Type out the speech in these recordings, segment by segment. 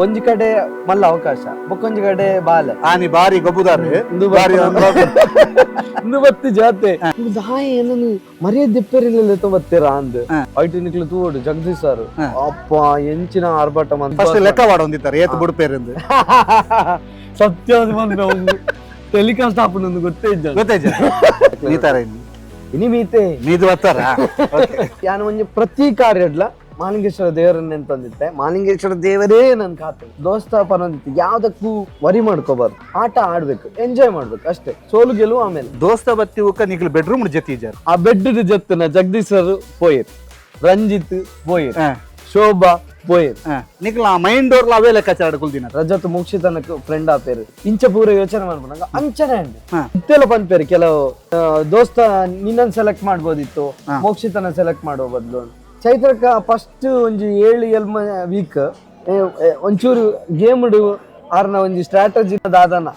ಒಂಜಿ ಕಡೆ ಮಲ್ಲ ಅವಕಾಶ, ಬೊಕ್ಕೊಂಜಿ ಕಡೆ ಬಾಲೆ. ಆನಿ ಬಾರಿ ಗೊಬ್ಬುದಾರು ಬಾರಿ. ಇಂದು ಬತ್ತಿ ಜಾತೆ ದಾಯ ಏನನು ಮರ್ಯಾದೆ ಪೆರಿಲ್ಲ ಬತ್ತೀರಾ ಅಂದ್ ಐಟು ನಿಕ್ಲು ತೂವಡು ಜಗದೀಶ್ ಸರ್ ಅಪ್ಪ ಎಂಚಿನ ಆರ್ಭಟ. ಫಸ್ಟ್ ಲೆಕ್ಕ ವಾಡೊಂದಿತ್ತಾರೆ ಏತ್ ಬುಡ್ಪೇರಿಂದು. ಸತ್ಯ ಟೆಲಿಕಾಸ್ಟ್ ಆಪುನೊಂದು ಗೊತ್ತೇ ಇದ್ದ. ಗೊತ್ತೇಜ ನೀತಾರ ಇನ್ನು. ಇನಿ ಮೀತೆ. ಮೀದು ಬರ್ತಾರ. ಯಾನು ಒಂಜಿ ಪ್ರತಿ ಕಾರ್ಯಡ್ಲ ಮಾಲಿಂಗೇಶ್ವರ ದೇವರನ್ನೇ ತಂದಿತ್ತೆ. ಮಾಲಿಂಗೇಶ್ವರ ದೇವರೇ ನನ್ ಖಾತೆ ದೋಸ್ತ ಪನೊಂದಿತ್ತು. ಯಾವ್ದಕ್ಕೂ ವರಿ ಮಾಡ್ಕೋಬಾರ್ದು, ಆಟ ಆಡ್ಬೇಕು, ಎಂಜಾಯ್ ಮಾಡ್ಬೇಕು ಅಷ್ಟೇ. ಸೋಲು ಗೆಲುವು ಆಮೇಲೆ. ದೋಸ್ತ ಬತ್ತಿ ಉಕ್ಕ ನಿಕ್ಲು ಬೆಡ್ರೂಮ್ ಜೊತೆ ಇಜ್ಜಾರ್. ಆ ಬೆಡ್ ಜೊತ್ತನ ಜಗದೀಶ್ ಸರ್ ಪೋಯಿರ್, ರಂಜಿತ್ ಪೋಯಿರ್, ಶೋಭಾ ಪೋಯಿರ್. ನಿಕ್ಲ ಮೈಂಡ್ ಡೋರ್ಲ ಅವೇ ಲೆಕ್ಕಾಚಾರ ಕುಲ್ದಿನ. ರಜತ್ ಮುಕ್ಷಿತನಕ್ ಫ್ರೆಂಡ್ ಆಪೇರು. ಇಂಚ ಪೂರ ಯೋಚನೆ ಮಾಡ್ಕೊಂಡಾಗ ಅಂಚನೆ ಅಂಡ್ ಇತ್ತೆಲ್ಲ ಪನ್ಪೇರು ಕೆಲವು ದೋಸ್ತ ನಿನ್ನನ್ ಸೆಲೆಕ್ಟ್ ಮಾಡ್ಬೋದಿತ್ತು ಮೋಕ್ಷಿತನ ಸೆಲೆಕ್ಟ್ ಮಾಡುವ ಬದಲು. ಚೈತ್ರಕ್ಕ ಫಸ್ಟ್ ಒಂಜಿ ಏಳು ಎಲ್ಮ ವೀಕ್ ಒಂಚೂರು ಗೇಮ್ ಆರ್ನ ಒಂಜಿ ಸ್ಟ್ರಾಟಜಿ ದಾದನ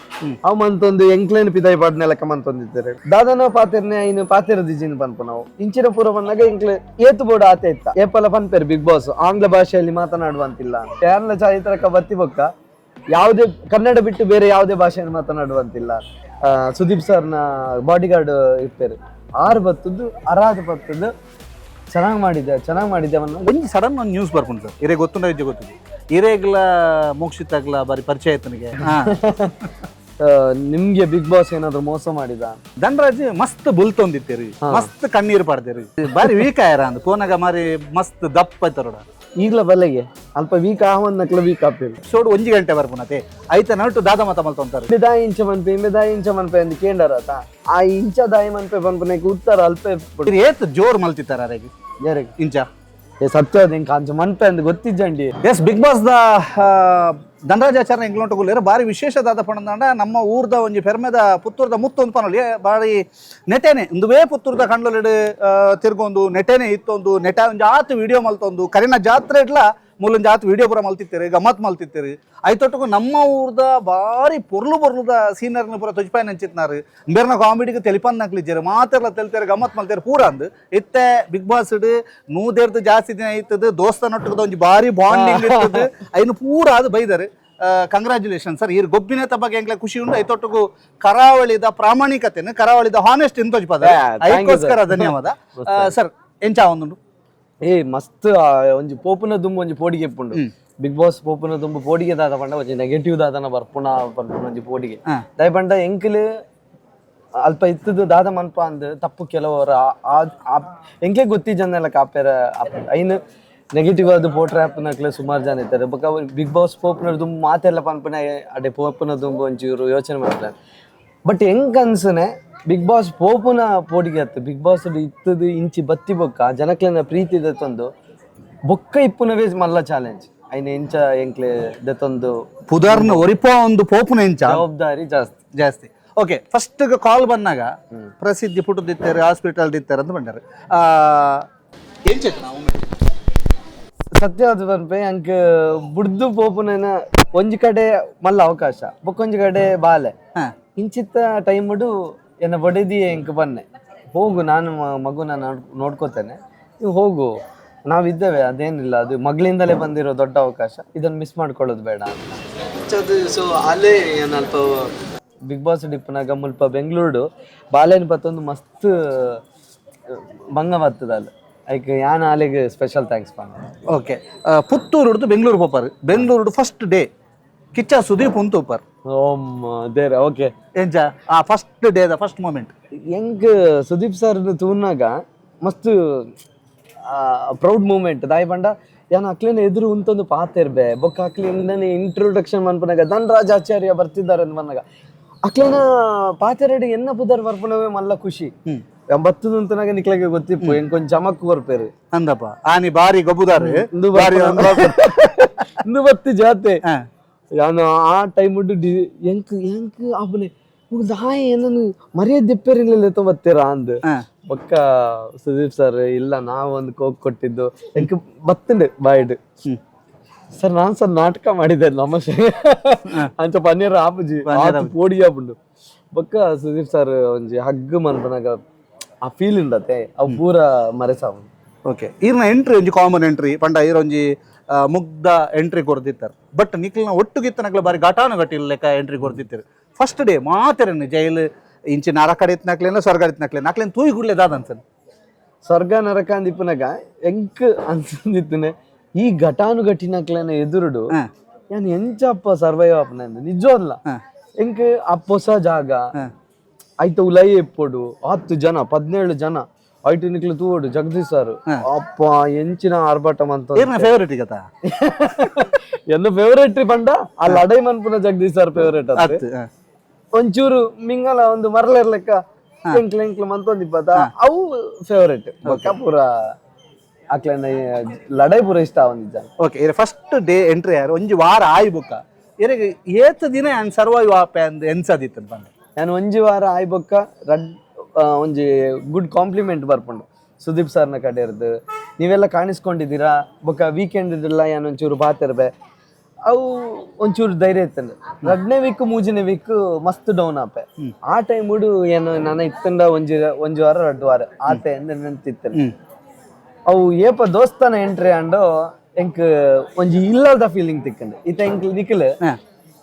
ಅವ್ ಮಂತೊಂದು ಎಂಕ್ಲೇನ್ ಪಿದಾಯಿ ಪಾಡ್ನೆ ಲೆಕ್ಕ ಮಂತೊಂದಿದ್ದಾರೆ. ದಾದನ ಪಾತೆರ್ನೆ ಐನು ಪಾತೆರ ದಿಜಿನ್ ಪನ್ಪು ನಾವು. ಇಂಚಿನ ಪೂರ ಬಂದಾಗ ಎಂಕ್ಲೆ ಏತು ಬೋರ್ಡ್ ಆತೆ ಇತ್ತ. ಏಪಲ ಪನ್ಪೇರು ಬಿಗ್ ಬಾಸ್ ಆಂಗ್ಲ ಭಾಷೆಯಲ್ಲಿ ಮಾತನಾಡುವಂತಿಲ್ಲ. ಯಾರನ್ನ ಚೈತ್ರಕ್ಕ ಬತ್ತಿ ಬೊಕ್ಕ ಯಾವುದೇ ಕನ್ನಡ ಬಿಟ್ಟು ಬೇರೆ ಯಾವುದೇ ಭಾಷೆಯನ್ನು ಮಾತನಾಡುವಂತಿಲ್ಲ. ಸುದೀಪ್ ಸರ್ನ ಬಾಡಿ ಗಾರ್ಡ್ ಇರ್ತಾರೆ. ಆರು ಬತ್ತದ್ದು ಅರಾದ ಬತ್ತದ್ದು ಚೆನ್ನಾಗಿ ಮಾಡಿದ್ದೆ, ಚೆನ್ನಾಗಿ ಮಾಡಿದ್ದೆ ಅವನ್ನ. ಒಂಜಿ ಸಡನ್ ಒಂದು ನ್ಯೂಸ್ ಬರ್ಕೊಂಡು ಸರ್, ಇರೇ ಗೊತ್ತುಂಡ ಇಜ್ಜೆ ಗೊತ್ತಿದೆ, ಇರೇಗ್ಲ ಮೋಕ್ಷಿತಾಗ್ಲ ಬಾರಿ ಪರಿಚಯ ಆಯ್ತನಿಗೆ. ನಿಮ್ಗೆ ಬಿಗ್ ಬಾಸ್ ಏನಾದ್ರು ಮೋಸ ಮಾಡಿದ? ಧನರಾಜ್ ಮಸ್ತ್ ಬುಲ್ತೊಂದಿತ್ತೀರಿ, ಮಸ್ತ್ ಕಣ್ಣೀರು ಪಾಡ್ದಿರಿ, ಬಾರಿ ವೀಕ್ ಆಯಾರ ಅಂದ್ ಪೋನಾಗ ಮಾರಿ ಮಸ್ತ್ ದಪ್ಪ ಆಯ್ತಾರೋಡ. ಈಗ್ಲ ಬಲೆಗೆ ಅಲ್ಪ ವೀಕ್ ಆವನ್ನಕ್ಲ ವೀಕ್ ಆಪಿಲ್ಲ. ಎಪಿಸೋಡ್ 1 ಗಂಟೆ ಬರ್ಪುನತೆ ಐತ ನಟ್ಟು ದಾದ ಮತ ಮಲ್ತೊಂತಾರೆ. ಇಂಬೆ ದಾಯಿ ಇಂಚ ಮನ್ಪೆ, ಇಂಬೆ ದಾಯಿ ಇಂಚ ಮನ್ಪೆ ಅಂದ್ ಕೇಂಡರತ. ಆ ಇಂಚ ದಾಯಿ ಮನ್ಪೆ ಪನ್ಪುನೆಗ್ ಉತ್ತರ ಅಲ್ಪ ಇಪ್ಪುಡು. ಏತ್ ಜೋರ್ ಮಲ್ತಿತ್ತಾರ ಅರೆಗ್? ಯಾರಿಗೆ? ಇಂಚ. ಏ ಸತ್ಯ ಎಂಕ್ ಅಂಚ ಮನ್ಪೆ ಅಂದ್ ಗೊತ್ತಿಜ್ಜಂಡಿ. S, big boss the ಧನರಾಜಾಚಾರ್ಯ ಎಂಗ್ಲೋಟಗುಲೇರ ಬಾರಿ ವಿಶೇಷ ದಾದ ಪಣಂದಾಂಡ ನಮ್ಮ ಊರ್ದ ಒಂಜಿ ಪೆರ್ಮೆದ ಪುತ್ತೂರ್ದ ಮುತ್ತು ಒಂದು ಪನೊಲಿ ಬಾರಿ ನೆಟೆನೆ ಇಂದುವೇ ಪುತ್ತೂರ್ದ ಕಂಡೊಲಿಡ್ ತಿರ್ಗೊಂದು ನೆಟೆನೆ ಇತ್ತೊಂದು ನೆಟ ಒಂಜಿ ಆತ್ ವಿಡಿಯೋ ಮಲ್ತೊಂದು ಕರಿನ ಜಾತ್ರೆ ಇಡ್ಲ ಮೂಲೊಂಜಿ ಆತ್ ವಿಡಿಯೋ ಪೂರ ಮಲ್ತಿತ್ತೀರಿ, ಗಮ್ಮತ್ ಮಲ್ತಿತ್ತೀರಿ. ಐತೊಟ್ಟುಗು ನಮ್ಮ ಊರ್ದ ಬಾರಿ ಪೊರ್ಲು ಪೊರ್ಲುದ ಸೀನರ್ನ ಪೂರ ತೊಜ್ಪಾಯಿ ನಂಚಿತ್ನಾರು. ಬೇರ್ನ ಕಾಮಿಡಿಗೆ ತೆಲಿಪನ್ ನಕ್ಲಿಜ್ಜಾರು ಮಾತೆರ್ಲ ತೆಲ್ತೇರು, ಗಮ್ಮತ್ ಮಲ್ತೇರು ಪೂರ ಅಂದ್. ಇತ್ತೆ ಬಿಗ್ ಬಾಸ್ ಇಡ್ ನೂದೇರ್ದು ಜಾಸ್ತಿ ದಿನ ಇತ್ತದು ದೋಸ್ತನೊಟ್ಟುಗದ ಒಂಜಿ ಬಾರಿ ಬಾಂಡಿಂಗ್ ಇರ್ತದೆ. ಐನು ಪೂರ ಅದು ಬೈದಾರೆ. Congratulation sir. ಈ ಗೊಬ್ಬಿನ ಬಗ್ಗೆ ಎಂಗ್ಲ ಖುಷಿ ಉಂಟು. ಐತೊಟ್ಟುಗು ಕರಾವಳಿದ ಪ್ರಾಮಾಣಿಕತೆನ, ಕರಾವಳಿದ ಹಾನೆಸ್ಟ್ ಇಂತೋಜ್ ಪದ. Yeah, thank you, sir. ಐಕೋಸ್ಕರ ಧನ್ಯವಾದ ಸರ್. ಎಂಚ ಒಂದುಂಡು? ಏ ಮಸ್ತ್ ಒಂಜಿ ಪೋಪುನ ದುಂಬು ಒಂಜಿ ಪೋಡಿಗೆ ಇಪ್ಪುಂಡು. ಬಿಗ್ ಬಾಸ್ ಪೋಪುನ ದುಂಬು ಪೋಡಿಗೆ ದಾದ ಪಂಡ ಒಂಜಿ ನೆಗೆಟಿವ್ ದಾದನ ಬರ್ಪುಣ ಪನ್ಪುನ ಒಂಜಿ ಪೋಡಿಗೆ. ದಾಯ ಪಂಡ ಎಂಕ್ಲು ಅಲ್ಪ ಇತ್ತದು ದಾದ ಮನ್ಪ ಅಂದ್ ತಪ್ಪು ಕೆಲವರು ಎಂಕ್ಲೆ ಗೊತ್ತಿಜನ್ನೆಲ್ಲ ಕಾಪೇರ. ಐನ್ ನೆಗೆಟಿವ್ ಅದು ಪೋಟ್ರೆ ಆಪುನಕ್ಲೆ ಸುಮಾರು ಜನ ಇದ್ದಾರೆ. ಬೊಕ್ಕ ಬಿಗ್ ಬಾಸ್ ಪೋಪುನ ದುಂಬು ಮಾತೆಲ್ಲ ಪನ್ಪುನ ಅಡೆ ಪೋಪುನ ದುಂಬು ಒಂಚೂರು ಯೋಚನೆ ಮಾಡ್ತಾರೆ. ಬಟ್ ಹೆಂಗ್ ಅನ್ಸನೆ ಬಿಗ್ ಬಾಸ್ ಪೋಪುನ ಪೋಡಿಗೆ ಅತ್ತು ಬಿಗ್ ಬಾಸ್ ಇತ್ತದು ಇಂಚಿ ಬತ್ತಿ ಬೊಕ್ಕ ಜನಕ್ಲೆನ ಪ್ರೀತಿ ದೆತ್ತೊಂದು ಬೊಕ್ಕ ಇಪ್ಪುನವೇ ಮಲ್ಲ ಚಾಲೆಂಜ್. ಐನ ಇಂಚ ಎಂಕ್ಲೆ ದೆತ್ತೊಂದು ಪುದರ್ನ ಒರಿಪ ಒಂದು ಪೋಪುನ ಎಂಚ ಜವಾಬ್ದಾರಿ ಜಾಸ್ತಿ. ಜಾಸ್ತಿ. ಓಕೆ, ಫಸ್ಟ್ ಕಾಲ್ ಬಂದಾಗ ಪ್ರಸಿದ್ಧಿ ಪುಟ್ಟದಿತ್ತಾರೆ, ಹಾಸ್ಪಿಟಲ್ ದಿತ್ತಾರೆ ಅಂತ ಬಂದಾರೆ. ಸತ್ಯ ಅದು ಪನ್ಪೆ ಅಂಕ್ ಬುಡ್ದು ಪೋಪುನ ಒಂಜಿ ಕಡೆ ಮಲ್ಲ ಅವಕಾಶ, ಬೊಕ್ಕೊಂಜಿ ಕಡೆ ಬಾಲೆ. ಇಂಚಿತ್ತ ಟೈಮ್ ಎನ್ನ ಬೊಡೆದಿ ಎಂಕ್ ಬನ್ನೆ, ಹೋಗು, ನಾನು ಮಗುನ ನೋಡ್ಕೋತೇನೆ, ನೀವು ಹೋಗು, ನಾವಿದ್ದೇವೆ, ಅದೇನಿಲ್ಲ, ಅದು ಮಗಳಿಂದಲೇ ಬಂದಿರೋ ದೊಡ್ಡ ಅವಕಾಶ, ಇದನ್ನು ಮಿಸ್ ಮಾಡ್ಕೊಳ್ಳೋದು ಬೇಡ ಅಂತ. ಅದು ಸೊ ಅಲ್ಲೇ ಏನಲ್ಪ ಬಿಗ್ ಬಾಸ್ ಡಿಪ್ಪನಾಗ ಮುಲ್ಪ ಬೆಂಗಳೂರು ಬಾಲೆನ್ ಬತ್ತೊಂದು ಮಸ್ತ್ ಬಂಗ ಬರ್ತದ ಅಲ್ಲಿ. ಐಕ್ ಯಾನ್ ಆಲೆಗ್ ಸ್ಪೆಷಲ್ thanks ಪಂಡ. ಓಕೆ, ಪುತ್ತೂರು ಹಿಡ್ದು ಬೆಂಗಳೂರು ಪೋಪರ್. ಬೆಂಗಳೂರು ಫಸ್ಟ್ ಡೇ ಕಿಚ್ಚ ಸುದೀಪ್ ಉಂತೂಪರ್. ಓಮ್ ದೇರ, ಓಕೆ. ಎಂಚ ಆ first day, the first moment? ಎಂಕ್ ಸುದೀಪ್ ಸರ್ ತೂನಾಗ ಮಸ್ತ್ ಪ್ರೌಡ್ ಮೂಮೆಂಟ್. ದಾಯಿ ಪಂಡ ಯಾನ್ ಅಕ್ಲೆನ ಎದುರು ಉಂತೊಂದು ಪಾತೆರ್ಬೆ. ಬೊಕ್ಕ ಅಕ್ಲೆ ಇಂಟ್ರೊಡಕ್ಷನ್ ಮನ್ಪನಾಗ ಧನ್ರಾಜ್ ಆಚಾರ್ಯ ಬರ್ತಿದ್ದಾರೆ ಅಂತ ಬಂದಾಗ ಅಕ್ಲೆನ ಪಾತೆರಡಿ ಎನ್ನ ಪುದರ್ ಬರ್ಪುನವೇ ಮಲ್ಲ ಖುಷಿ. ಬತ್ತದಂತನಾಗ ನಿಕ್ಲೆಗೆ ಗೊತ್ತಿಪ್ಪು ಎಂಕ್ ಒಂಜಿ ಚಮಕ್ ಕೊರ್ಪೇರು. ಅಂದಪ್ಪ ಆನಿ ಬಾರಿ ಗೊಬ್ಬುದಾರು ಇಂದು ಬಾರಿ. ಇಂದು ಬತ್ತಿ ಜಾತೆ ಯಾನು ಆ ಟೈಮ್ ಡಿ ಎಂಕ್ ಎಂಕ್ ಅಪ್ಪನೆ ದಾಯ ಏನನು ಮರ್ಯಾದೆ ಪೆರಿಲ್ಲ ಬತ್ತೀರಾ ಅಂದ್. ಬೊಕ್ಕ ಸುದೀಪ್ ಸರ್ ಇಲ್ಲ, ನಾವೊಂದು ಕೋಕ್ ಕೊಟ್ಟಿದ್ದು ಎಂಕ್ ಬತ್ತಂಡು ಬಾಯ್ಡ್. ಸರ್, ನಾನ್ ಸರ್ ನಾಟಕ ಮಾಡಿದ್ದೆ ನಮಸ್ತೆ ಅಂಚ ಪನ್ನೀರ್ ಆಪುಜಿ ಪೋಡಿ ಆಪುಂಡು. ಬೊಕ್ಕ ಸುದೀಪ್ ಸರ್ ಒಂಜಿ ಹಗ್ ಮನ್ಪನಾಗ ಆ ಫೀಲ್ ಉಂಡತೆ, ಅವು ಪೂರ ಮರೆಸಾವು. Okay, ಈರ್ನ entry ಒಂಜಿ ಕಾಮನ್ ಎಂಟ್ರಿ ಪಂಡ ಈರೊಂಜಿ ಮುಗ್ಧ ಎಂಟ್ರಿ ಕೊರ್ದಿತ್ತಾರೆ. ಬಟ್ ನಿಕ್ಲ್ನ ಒಟ್ಟುಗಿತ್ತನಕ್ಲ ಬಾರಿ ಘಟಾನು ಗಟ್ಟಿ ಲೆಕ್ಕ ಎಂಟ್ರಿ ಕೊರ್ದಿತ್ತಾರೆ. ಫಸ್ಟ್ ಡೇ ಮಾತೆರನ್ನು ಜೈಲು ಇಂಚಿ ನರಕಡೆ ಇತ್ನಕ್ಲೇನ ಸ್ವರ್ಗ ಇತ್ನಕ್ಲೇನ ಅಕ್ಲೇನ್ ತೂಯಿ ಗುಡ್ಲೆ ದಾದ ಅನ್ಸನ್? ಸ್ವರ್ಗ ನರಕ ಅಂದಿಪ್ಪನಾಗ ಎಂಕ್ ಅನ್ಸಂದಿತ್ತನೆ ಈ ಘಟಾನುಘಟಿನಕ್ಲೆನ ಎದುರುಡು ಯಾನ್ ಎಂಚಪ್ಪ ಸರ್ವೈವ್ ಆಪನ ನಿಜವಲ್ಲ. ಎಂಕ್ ಆ ಹೊಸ ಜಾಗ ಐತ ಉಲೈ ಎಪ್ಪೊಡು 10 ಜನ 17 ಜನ ಐಟು ನಿಕ್ಲು ತೂವೊಡು ಜಗದೀಶ್ ಸರ್ ಅಪ್ಪ ಎಂಚಿನ ಆರ್ಭಟ ಮಂತ. ಈರ್ನ ಫೇವರೇಟ್ ಗತ? ಎನ್ನ ಫೇವರೇಟ್ ಪಂಡ ಆ ಲಡೈ ಮನ್ಪುನ ಜಗದೀಶ್ ಸರ್ ಫೇವರೇಟ್. ಅತ್ ಒಂಚೂರು ಮಿಂಗಲ ಒಂದು ಮರಲೆರ್ ಲೆಕ್ಕ ಎಂಕ್ಲ ಎಂಕ್ಲ ಮಂತೊಂದಿಪ್ಪತ್ತ ಅವು ಫೇವರೇಟ್. ಬೊಕ್ಕ ಪೂರ ಅಕ್ಲೆನ ಲಡೈ ಪೂರ ಇಷ್ಟ ಆವೊಂದಿಜ್ಜ. ಓಕೆ, ಇರ first day entry ಯಾರು ಒಂಜಿ ವಾರ ಆಯ್ ಬುಕ್ಕ ಇರೆಗ್ ಏತ್ ದಿನ ಯಾನ್ ಸರ್ವೈವ್ ಆಪೆ ಅಂದ್ ಎನ್ಸದಿತ್ತು ಪಂಡ? ನಾನು ಒಂಜಿ ವಾರ ಆಯ್ ಬೊಕ್ಕ ರಡ್ ಒಂಜಿ ಗುಡ್ ಕಾಂಪ್ಲಿಮೆಂಟ್ ಬರ್ಪುಂಡು ಸುದೀಪ್ ಸರ್ನ ಕಡೆ ಇರ್ದು, ನೀವೆಲ್ಲ ಕಾಣಿಸ್ಕೊಂಡಿದ್ದೀರಾ. ಬೊಕ್ಕ ವೀಕೆಂಡ್ ಇದ್ರಲ್ಲ ಯಾನ್ ಒಂಚೂರು ಬಾತಿರ್ಬೆ, ಅವು ಒಂಚೂರು ಧೈರ್ಯ ಇತ್ತಂಡು. ರಡ್ನೇ ವೀಕ್ ಮೂಜನೇ ವೀಕ್ ಮಸ್ತ್ ಡೌನ್ ಆಪೆ. ಆ ಟೈಮ್ ಏನು ನಾನು ಇತ್ತಂಡ ಒಂಜಿ ಒಂಜಿ ವಾರ ರಡ್ಡು ವಾರ ಆತೆ ಅಂದ್ ನೆನ್ತಿತ್ತಂಡು. ಅವು ಏಪ ದೋಸ್ತಾನ ಎಂಟ್ರಿ ಆಂಡೋ ಎಂಕ್ ಒಂಜಿ ಇಲ್ಲದ ಫೀಲಿಂಗ್ ತಿಕ್ಕಂಡು. ಇತ್ತ ಎಂಕ್ ನಿಕ್ಲ್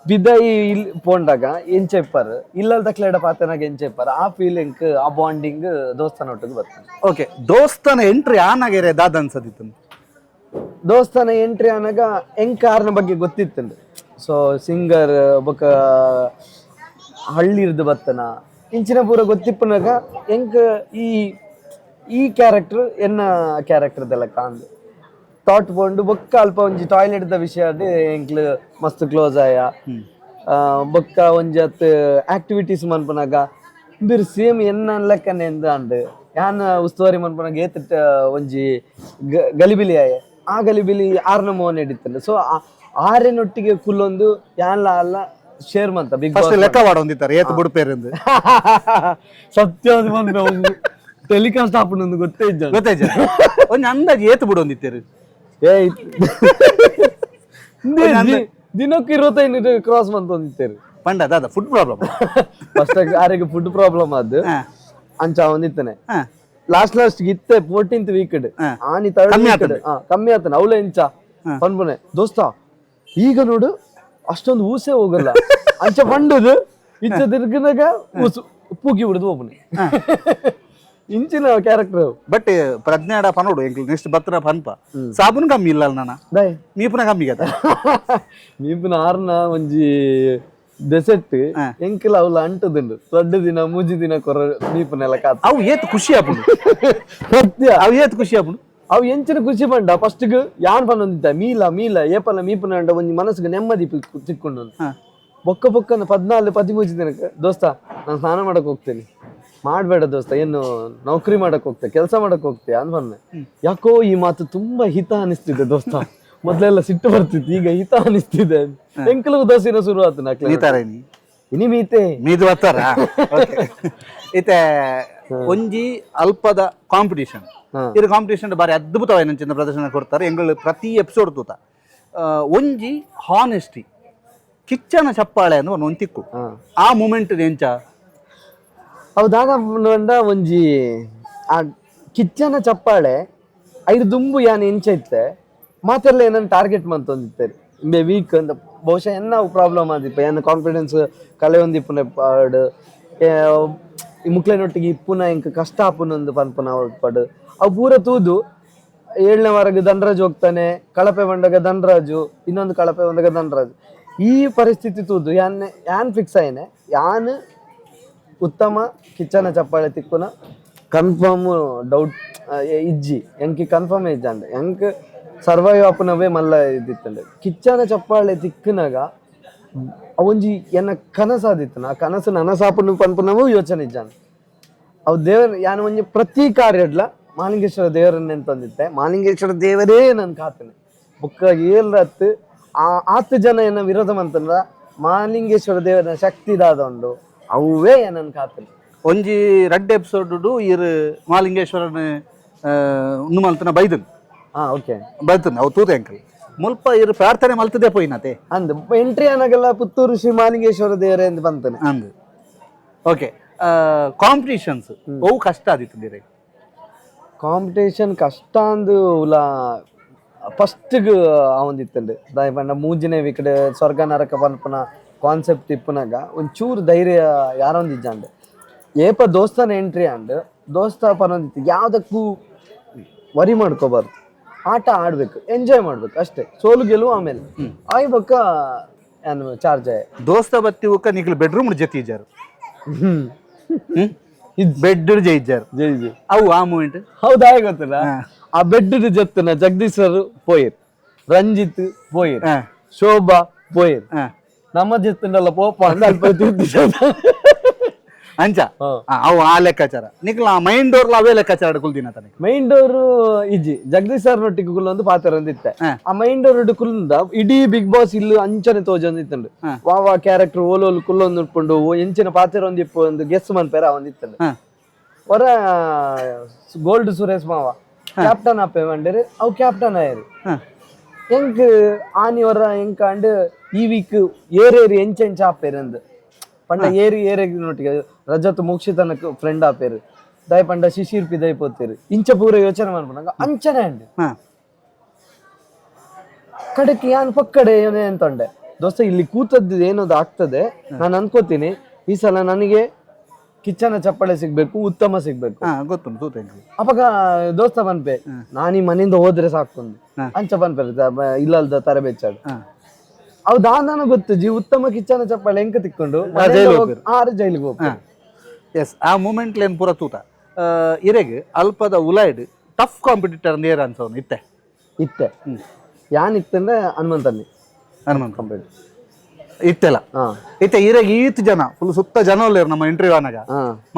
ಬಿದೈ ಇಲ್ ಪೋಂಡಾಗ ಎಂಚ ಇಪ್ಪರ್, ಇಲ್ಲದ ಕ್ಲೇಡ ಪಾತನಾಗ ಎಂಚ ಇಪ್ಪರ್, ಆ ಫೀಲಿಂಗ್ ಆ ಬಾಂಡಿಂಗ್ ದೋಸ್ತಾನ ಒಟ್ಟಿಗೆ ಬರ್ತದೆ. ಓಕೆ, ದೋಸ್ತನ ಎಂಟ್ರಿ ಆನಾಗೆರೆ ದಾದ ಅನ್ಸದಿತ್ತು? ದೋಸ್ತಾನ ಎಂಟ್ರಿ ಆನಾಗ ಎಂಕ್ ಆರ್ನ ಬಗ್ಗೆ ಗೊತ್ತಿತ್ತಂಡು. ಸೊ ಸಿಂಗರ್ ಬೊಕ ಹಳ್ಳಿರ್ದು ಬತ್ತನ ಇಂಚಿನ ಪೂರ ಗೊತ್ತಿಪ್ಪನಾಗ ಎಂಕ್ ಈ ಈ ಕ್ಯಾರೆಕ್ಟರ್ ಎನ್ನ ಕ್ಯಾರೆಕ್ಟರ್ ದೆಲ್ಲ ಕಾಂದು ಥಾಟ್ ಪೋಂಡು. ಬೊಕ್ಕ ಅಲ್ಪ ಒಂಜಿ ಟಾಯ್ಲೆಟ್ ದ ವಿಷಯ ಎಂಕ್ಲು ಮಸ್ತ್ ಕ್ಲೋಸ್ ಆಯ. ಬೊಕ್ಕ ಒಂಜಿ ಅತ್ ಆಕ್ಟಿವಿಟೀಸ್ ಮನ್ಪನಾಗ ಬಿರ್ ಸೇಮ್ ಎನ್ನ ಲೆಕ್ಕನೆ ಎಂದ ಅಂಡ್ ಯಾನ್ ಉಸ್ತುವಾರಿ ಮನ್ಪನಾಗ ಏತ್ ಒಂಜಿ ಗಲಿಬಿಲಿ ಆಯ, ಆ ಗಲಿಬಿಲಿ ಆರ್ನ ಮೋನ್ ಹಿಡಿತಲ್ಲ. ಸೊ ಆರೆನೊಟ್ಟಿಗೆ ಕುಲ್ಲೊಂದು ಯಾನ್ಲ ಅಲ್ಲ ಶೇರ್ ಮಂತ big first ಲೆಕ್ಕ ವಾಡೊಂದಿತ್ತಾರೆ ಏತ್ ಬುಡ್ಪೇರಿಂದು. ಸತ್ಯ ಟೆಲಿಕಾಸ್ಟ್ ಆಪುಂಡು ಗೊತ್ತೇ ಇಜ್ಜ. ಗೊತ್ತಾಯ್ತ, ಒಂಜಿ ಅಂದಾಜು ಏತ್ ಬುಡೊಂದಿತ್ತೇರು? ಏ ದಿನಕ್ಕೆ 25 ಕ್ರಾಸ್ ಮಂತೊಂದಿತ್ತೇರು. ಪಂಡ ದಾದ food problem? First ಆರಿಗೆ food problem ಅದು ಅಂಚ ಒಂದಿತ್ತನೆ. ಲಾಸ್ಟ್ ಲಾಸ್ಟ್ ಇತ್ತೆ 14th week ಆನಿ ಥರ್ಡ್ ಕಮ್ಮಿ. ವೀಕ್ ಕಮ್ಮಿ ಆತನ. ಅವಳ ಎಂಚ ಪನ್ಪುನೆ, ದೋಸ್ತ ಈಗ ನೋಡು ಅಷ್ಟೊಂದು ಊಸೆ ಹೋಗಲ್ಲ ಅಂಚ ಪಂಡುದು. ಇಚ್ಚ ತಿರ್ಗನಾಗ ಊಸು ಪೂಕಿ ಬಿಡುದು ಒಬ್ಬನೆ. ಇಂಚಿನ ಕ್ಯಾರೆಕ್ಟರ್. ಬಟ್ ಪ್ರಜ್ಞಾಡ ಪನೋಡು ಎಂಕ್ಲು ನೆಕ್ಸ್ಟ್ ಬತ್ರ ಪನ್ಪ ಸಾಬೂನ್ ಕಮ್ಮಿ ಇಲ್ಲ ನಾನ. ದೈ ಮೀಪುನ ಕಮ್ಮಿ ಗತ. ಮೀಪುನ ಆರ್ನ ಒಂಜಿ ದೆಸೆಟ್ ಎಂಕಲ ಅವಲ ಅಂಟುದುಂಡು. ದೊಡ್ಡ ದಿನ ಮೂಜಿ ದಿನ ಕೊರ ಮೀಪುನೆಲ್ಲ ಕಾತ. ಅವು ಏತ್ ಖುಷಿ ಆಪುಂಡು. ಸತ್ಯ. ಅವು ಏತ್ ಖುಷಿ ಆಪುಂಡು. ಅವು ಎಂಚಿನ ಖುಷಿ ಪಂಡ ಫಸ್ಟ್ ಯಾನ್ ಪನ್ನೊಂದಿದ್ದ ಮೀಲ ಮೀಲ ಏಪಲ ಮೀಪುನ ಅಂಡ ಒಂಜಿ ಮನಸ್ಸಿಗೆ ನೆಮ್ಮದಿ ತಿಕ್ಕೊಂಡು. ಬೊಕ್ಕ ಬೊಕ್ಕನ 14 13 ದಿನಕ್ಕೆ, ದೋಸ್ತ ನಾನು ಸ್ನಾನ ಮಾಡಕ್ ಹೋಗ್ತೇನೆ. ಮಾಡಬೇಡ ದೋಸ್ತ, ಏನು ನೌಕರಿ ಮಾಡಕ್ ಹೋಗ್ತೆ, ಕೆಲಸ ಮಾಡಕ್ ಹೋಗ್ತೆ ಅನ್ಬನ್ನೆ. ಯಾಕೋ ಈ ಮಾತು ತುಂಬಾ ಹಿತ ಅನಿಸ್ತಿದೆ ದೋಸ್ತ, ಮೊದ್ಲೆಲ್ಲ ಸಿಟ್ಟು ಬರ್ತಿತ್ತು, ಈಗ ಹಿತ ಅನಿಸ್ತಿದೆ. ಎಂಕಲು ಉದಾಸೀನ ಶುರು ಆತು ನಕ್ಲೆ. ಮೀತಾರೆ ನೀ? ಇನಿ ಮೀತೆ. ಮೀದು ಬರ್ತಾರ. ಇತ್ತೆ ಒಂಜಿ ಅಲ್ಪದ ಕಾಂಪಿಟಿಷನ್. ಇದು ಕಾಂಪಿಟಿಷನ್ ಬಾರಿ ಅದ್ಭುತವಾದ ಪ್ರದರ್ಶನ ಕೊಡ್ತಾರೆ ಎಂಗಳು ಪ್ರತಿ ಎಪಿಸೋಡ್ ತೂತ. ಒಂಜಿ ಹಾನೆಸ್ಟಿ ಕಿಚ್ಚನ ಚಪ್ಪಾಳೆ ಅಂದ್ರೆ ಒಂದು ತಿಕ್ಕು. ಆ ಮೂಮೆಂಟ್ ಎಂಚ? ಹೌದಾಗ ಒಂಜಿ ಆ ಕಿಚ್ಚನ ಚಪ್ಪಾಳೆ ಐದು ದುಂಬು ಯಾನ್ ಎಂಚ ಇತ್ತೆ ಮಾತೆಲ್ಲ ಏನನ್ನ ಟಾರ್ಗೆಟ್ ಮಂತೊಂದಿತ್ತಾರೆ ಇಂಬೆ ವೀಕ್ ಅಂತ. ಬಹುಶಃ ಎನ್ನ ಪ್ರಾಬ್ಲಮ್ ಆದಿಪ್ಪ, ಏನ ಕಾನ್ಫಿಡೆನ್ಸ್ ಕಲೆ ಒಂದಿಪ್ಪುನ ಪಾಡು, ಈ ಮುಕ್ಲೆನೊಟ್ಟಿಗೆ ಇಪ್ಪುನ ಎಂಕ್ ಕಷ್ಟ ಆಪುನೊಂದು ಪನ್ಪುನ ಪಡು. ಅವು ಪೂರ ತೂದು ಏಳನೇ ವಾರಗೆ ಧನರಾಜ್ ಹೋಗ್ತಾನೆ. ಕಳಪೆ ಬಂಡಗ ಧನರಾಜು, ಇನ್ನೊಂದು ಕಳಪೆ ಬಂದಾಗ ಧನರಾಜ್. ಈ ಪರಿಸ್ಥಿತಿ ತೂದು ಯಾನ್ ಯಾನ್ ಫಿಕ್ಸ್ ಆಯ್ನೆ, ಯಾನ್ ಉತ್ತಮ ಕಿಚ್ಚನ ಚಪ್ಪಾಳೆ ತಿಕ್ಕುನ ಕನ್ಫರ್ಮ್ ಡೌಟ್ ಇಜ್ಜಿ ಎಂಕಿ ಕನ್ಫರ್ಮ್ ಇಜ್ಜಾಂಡ್ ಎಂಕ್ ಸರ್ವೈವ್ ಆಪುನವೇ ಮಲ್ಲ ಇದ್ದಿತ್ತಂಡೆ. ಕಿಚ್ಚನ ಚಪ್ಪಾಳೆ ತಿಕ್ಕುನಾಗ ಅವೊಂಜಿ ಎನ್ನ ಕನಸಾದಿತ್ತು, ಆ ಕನಸು ನನಸಾಪುನು ಪನ್ಪುನವು ಯೋಚನೆ ಇಜ್ಜಾಂಡ್. ಅವು ದೇವರ ಯಾನ್ ಒಂಜಿ ಪ್ರತಿ ಕಾರ್ಯಡ್ಲ ಮಾಲಿಂಗೇಶ್ವರ ದೇವರನ್ನೆಂತಂದಿತ್ತೆ. ಮಾಲಿಂಗೇಶ್ವರ ದೇವರೇ ನನ್ ಕಾತನೆ. ಬೊಕ್ಕ ಏಲ್ರತ್ ಆ ಆತ್ ಜನ ಎನ್ನ ವಿರೋಧ ಮಂತಂದ್ರ ಮಾಲಿಂಗೇಶ್ವರ ದೇವರ ಶಕ್ತಿ ದಾದ ಉಂಡು, ಅವುವೇ ನನ್ ಕಾತನೆ. ಒಂಜಿ ರಡ್ಡ್ ಎಪಿಸೋಡ್ ಇರ್ ಮಾಲಿಂಗೇಶ್ವರನ ಉಂದು ಮಲ್ತನ ಬೈದನ್. ಹಾ ಓಕೆ. ಬೈತನ್ ಅವು ತೂತೆ ಅಂಕಲ್ ಮುಲ್ಪ ಇರ್ ಪ್ರಾರ್ಥನೆ ಮಲ್ತದೆ ಪೋಯಿನತೆ. ಅಂದ್ ಎಂಟ್ರಿ ಅನಾಗಲ್ಲ ಪುತ್ತೂರು ಶ್ರೀ ಮಾಲಿಂಗೇಶ್ವರ ದೇವರೇ ಅಂತ ಬಂತಾನೆ. ಅಂದ್ ಓಕೆ, ಕಾಂಪಿಟಿಷನ್ಸ್ ಅವು ಕಷ್ಟ ಆದಿತ್ತು ಬೇರೆ? Competition ಕಷ್ಟ ಅಂದು ಉಲ ಫಸ್ಟ್ಗ್ ಆವೊಂದಿತ್ತಂಡು. ದಾಯೆ ಪಂಡ ಮೂಜಿನೇ ವೀಕ್ಡ್ ಸ್ವರ್ಗ ನರಕ ಪನ್ಪುನ ಕಾನ್ಸೆಪ್ಟ್ ಇಪ್ಪುನಾಗ ಒಂಚೂರು ಧೈರ್ಯ ಯಾರೊಂದಿಜ್ಜಾಂಡ್. ಏಪ ದೋಸ್ತಾನ ಎಂಟ್ರಿ ಆಂಡ್, ದೋಸ್ತ ಪನೊಂದಿತ್ತು ಯಾವ್ದಕ್ಕೂ ವರಿ ಮಾಡ್ಕೋಬಾರ್ದು, ಆಟ ಆಡ್ಬೇಕು, ಎಂಜಾಯ್ ಮಾಡ್ಬೇಕು ಅಷ್ಟೇ, ಸೋಲು ಗೆಲುವು ಆಮೇಲೆ. ಆಯ್ ಬೊಕ್ಕ ಯಾನ್ ಚಾರ್ಜ್ ಆಯೆ. ದೋಸ್ತ ಬತ್ತಿ ಉಕ್ಕ ನಿಕ್ಲು ಬೆಡ್ರೂಮ್ ಜೊತೆ ಇಜ್ಜಾರು, ಬೆಡ್ ಜಯಿಜ್ಜಾರು. ಜೈ ಜೈ. ಅವು ಆ ಮೂಮೆಂಟ್? ಹೌದಾ, ಗೊತ್ತಿಲ್ಲ. ಆ ಬೆಡ್ ಜೊತ್ತನ ಜಗದೀಶ್ ಸರ್ ಪೋಯಿರ್, ರಂಜಿತ್ ಪೋಯಿರ್, ಶೋಭಾ ಪೋಯಿರ್. ನಮ್ಮ ಜೊತ್ತನೆಲ್ಲ ಪೋಪ ಅಂದ್ ಅಲ್ಪ ತಿರ್ತಿ. ಅಂಚ ಅವು ಆ ಲೆಕ್ಕಾಚಾರ ನಿಕ್ಲ ಆ ಮೈಂಡ್ ಡೋರ್ಲ ಅವೇ ಲೆಕ್ಕಾಚಾರ ಕುಲ್ದಿನ ತನಕ? ಮೈನ್ ಡೋರ್ ಇಜ್ಜಿ, ಜಗದೀಶ್ ಸರ್ ನೊಟ್ಟಿಗೆ ಕುಲ್ಲೊಂದು ಪಾತ್ರ ಒಂದಿತ್ತೆ. ಆ ಮೈನ್ ಡೋರ್ ಕುಲ್ಲುಂದ ಇಡೀ ಬಿಗ್ ಬಾಸ್ ಇಲ್ಲು ಅಂಚನೆ ತೋಜೊಂದಿತ್ತಂಡು. ವಾ ವಾ ಕ್ಯಾರೆಕ್ಟರ್ ಓಲೋಲು ಕುಲ್ಲೊಂದು ಉಪ್ಪುಂಡು, ಎಂಚಿನ ಪಾತ್ರ ಒಂದಿಪ್ಪು ಒಂದು ಗೆಸ್ ಮನ್ಪೇರ ಒಂದಿತ್ತಂಡು. ಹೊರ ಗೋಲ್ಡ್ ಸುರೇಶ್ ಮಾವ ಕ್ಯಾಪ್ಟನ್ ಅಪ್ಪೆ ಮಂಡೇರು, ಅವು ಕ್ಯಾಪ್ಟನ್ ಆಯರು. ಎಂಕ್ ಆನಿ ಹೊರ ಎಂಕ್ ಅಂಡ್ ಈ ವೀಕ್ ಏರೇರಿ ಎಂಚ ಎಂಚ ಆಪೇರಂದು ಪಂಡ ಏರಿ ಏರೆ ನೊಟ್ಟಿಗೆ ರಜತ್ ಮೋಕ್ಷಿತನಕ್ ಫ್ರೆಂಡ್ ಆಪೇರು, ದಾಯ ಪಂಡ ಶಿಶಿರ್ ಪಿದೈ ಪೋತೇರು, ಇಂಚ ಪೂರ ಯೋಚನೆ ಮನ್ಪುನಗ ಅಂಚನೆ ಅಂಡ್. ಕಡೆಕ್ ಯಾನ್ ಪಕ್ಕಡೆ ಏನೇ ಅಂತಂಡೆ, ದೋಸ್ತ ಇಲ್ಲಿ ಕೂತದ್ದು ಏನದು ಆಗ್ತದೆ. ನಾನು ಅನ್ಕೋತೀನಿ ಈ ಸಲ ನನಗೆ ಕಿಚ್ಚನ ಚಪ್ಪಳೆ ಸಿಗ್ಬೇಕು, ಉತ್ತಮ ಸಿಗ್ಬೇಕು. ಗೊತ್ತುಂಟು ತೂತ ಎಂಕ್. ಅವಾಗ ದೋಸ್ತ ಪನ್ಪೆ, ನಾನ್ ಈ ಮನೆಯಿಂದ ಹೋದ್ರೆ ಸಾಕೊಂದು ಅಂಚ ಪನ್ಪೆ, ಇಲ್ಲಲ್ದ ತರ ಬೆಚ್ಚಾಡು. ಅವು ದಾನ ಗೊತ್ತು ಜಿ ಉತ್ತಮ ಕಿಚ್ಚನ ಚಪ್ಪಾಳೆ ಎಂಕ ತಿಕ್ಕೊಂಡು ಆರು ಜೈಲಿಗೆ ಹೋಗ್ತಾರೆ. ಎಸ್, ಆ ಮೂಮೆಂಟ್ ಏನ್ ಪೂರ ತೂತ. ಇರೆಗ್ ಅಲ್ಪದ ಉಲೈಡ್ ಟಫ್ ಕಾಂಪಿಟಿಟರ್ ನೇರ ಅನ್ಸವನು ಇತ್ತೆ? ಇತ್ತೆ ಯಾನ್ ಇತ್ತಂದ್ರೆ ಹನುಮಂತಲ್ಲಿ. ಹನುಮಂತ. ಕಂಪ್ಲೀಟ್. ಇತ್ತೆಲ್ಲ. ಇತ್ತೆ ಇರೆಗ್ ಈತ್ ಜನ ಫುಲ್ ಸುತ್ತ ಜನ ಉಲ್ಲೇರು ನಮ್ಮ ಇಂಟರ್ವ್ಯೂ ಅನಾಗ.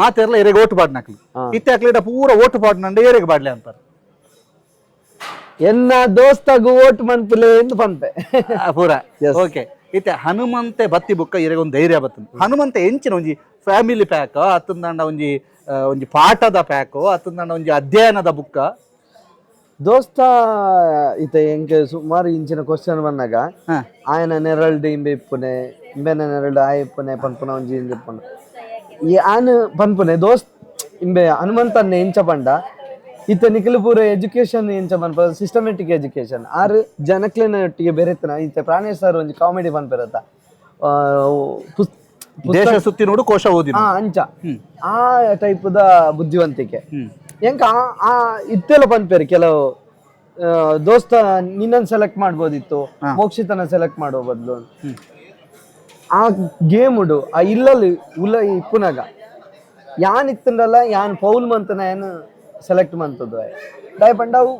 ಮಾತೆರ್ಲ ಇರೆಗ್ ಓಟು ಪಾಡ್ನಕ್ಲಿ. ಇತ್ತೆ ಅಕ್ಲಿಡ ಪೂರ ಓಟು ಪಾಡ್ನಂಡ ಏರೆಗ್ ಪಾಡ್ಲೆ ಅಂತಾರೆ? ಎನ್ನ ದೋಸ್ತಗು ಓಟ್ ಮನ್ಪುಲೆ ಎಂದು ಪನ್ಪೆ. ಪೂರ ಓಕೆ. ಇತ್ತೆ ಹನುಮಂತೆ ಬತ್ತಿ ಬುಕ್ಕ ಇರೆಗ್ ಒಂದು ಧೈರ್ಯ ಬತ್ತುಂಡು. ಹನುಮಂತೆ ಎಂಚಿನ ಒಂಜಿ ಫ್ಯಾಮಿಲಿ ಪ್ಯಾಕ್ ಅತ್ತಂದಾಂಡ ಒಂಜಿ ಒಂಜಿ ಪಾಠದ ಪ್ಯಾಕ್ ಅತ್ತಂದಾಂಡ ಒಂಜಿ ಅಧ್ಯಯನದ ಬುಕ್ಕ? ದೋಸ್ತ ಇತ್ತೆ ಎಂಕ್ ಸುಮಾರು ಇಂಚಿನ ಕ್ವಶನ್ ಬಂದಾಗ ಆಯನ ನೆರಳ್ಡ್ ಇಂಬೆ ಇಪ್ಪುನೆ, ಇಂಬೆನ ನೆರಳ್ಡ್ ಆಯ ಇಪ್ಪುನೆ ಪನ್ಪುನ ಒಂಜಿ ಇಂದ್ ಇಪ್ಪುಂಡು. ಈ ಆನ್ ಪನ್ಪುನೆ ದೋಸ್ತ್ ಇಂಬೆ ಹನುಮಂತನ್ನೆ ಎಂಚ ಪಂಡ, ಇತ್ತೆ ನಿಖಿಲ್ ಪೂರ ಎಜುಕೇಶನ್ ಎಂಚ ಪನ್ಪ, ಸಿಸ್ಟಮೆಟಿಕ್ ಎಜುಕೇಶನ್. ಆರು ಜನಕ್ಲೆನ ಒಟ್ಟಿಗೆ ಬೆರೆತನ. ಇತ್ತೆ ಪ್ರಾಣೇಶ್ ಸರ್ ಒಂಜಿ ಕಾಮಿಡಿ ಪನ್ಪೆರತ್ತ, ದೇಶ ಸುತ್ತಿ ನೋಡು, ಕೋಶ ಓದಿ. ಅಂಚ ಆ ಟೈಪ್ದ ಬುದ್ಧಿವಂತಿಕೆ. ಎಂಕ ಆ ಇತ್ತೆಲ್ಲ ಪನ್ಪೇರು ಕೆಲವು ದೋಸ್ತ ನಿನ್ನನ್ನು ಸೆಲೆಕ್ಟ್ ಮಾಡ್ಬೋದಿತ್ತು ಮೋಕ್ಷಿತನ ಸೆಲೆಕ್ಟ್ ಮಾಡೋ ಬದಲು. ಆ ಗೇಮ್ ಉಡು ಆ ಇಲ್ಲಲ್ಲಿ ಉಲ್ಲ ಇಪ್ಪುನಾಗ ಯಾನ್ ಇತ್ತಂಡಲ್ಲ, ಯಾನ್ ಫೌಲ್ ಮಂತನ ಏನು ಸೆಲೆಕ್ಟ್ ಮಂತದ್ದು ದಾಯ ಪಂಡ ಅವು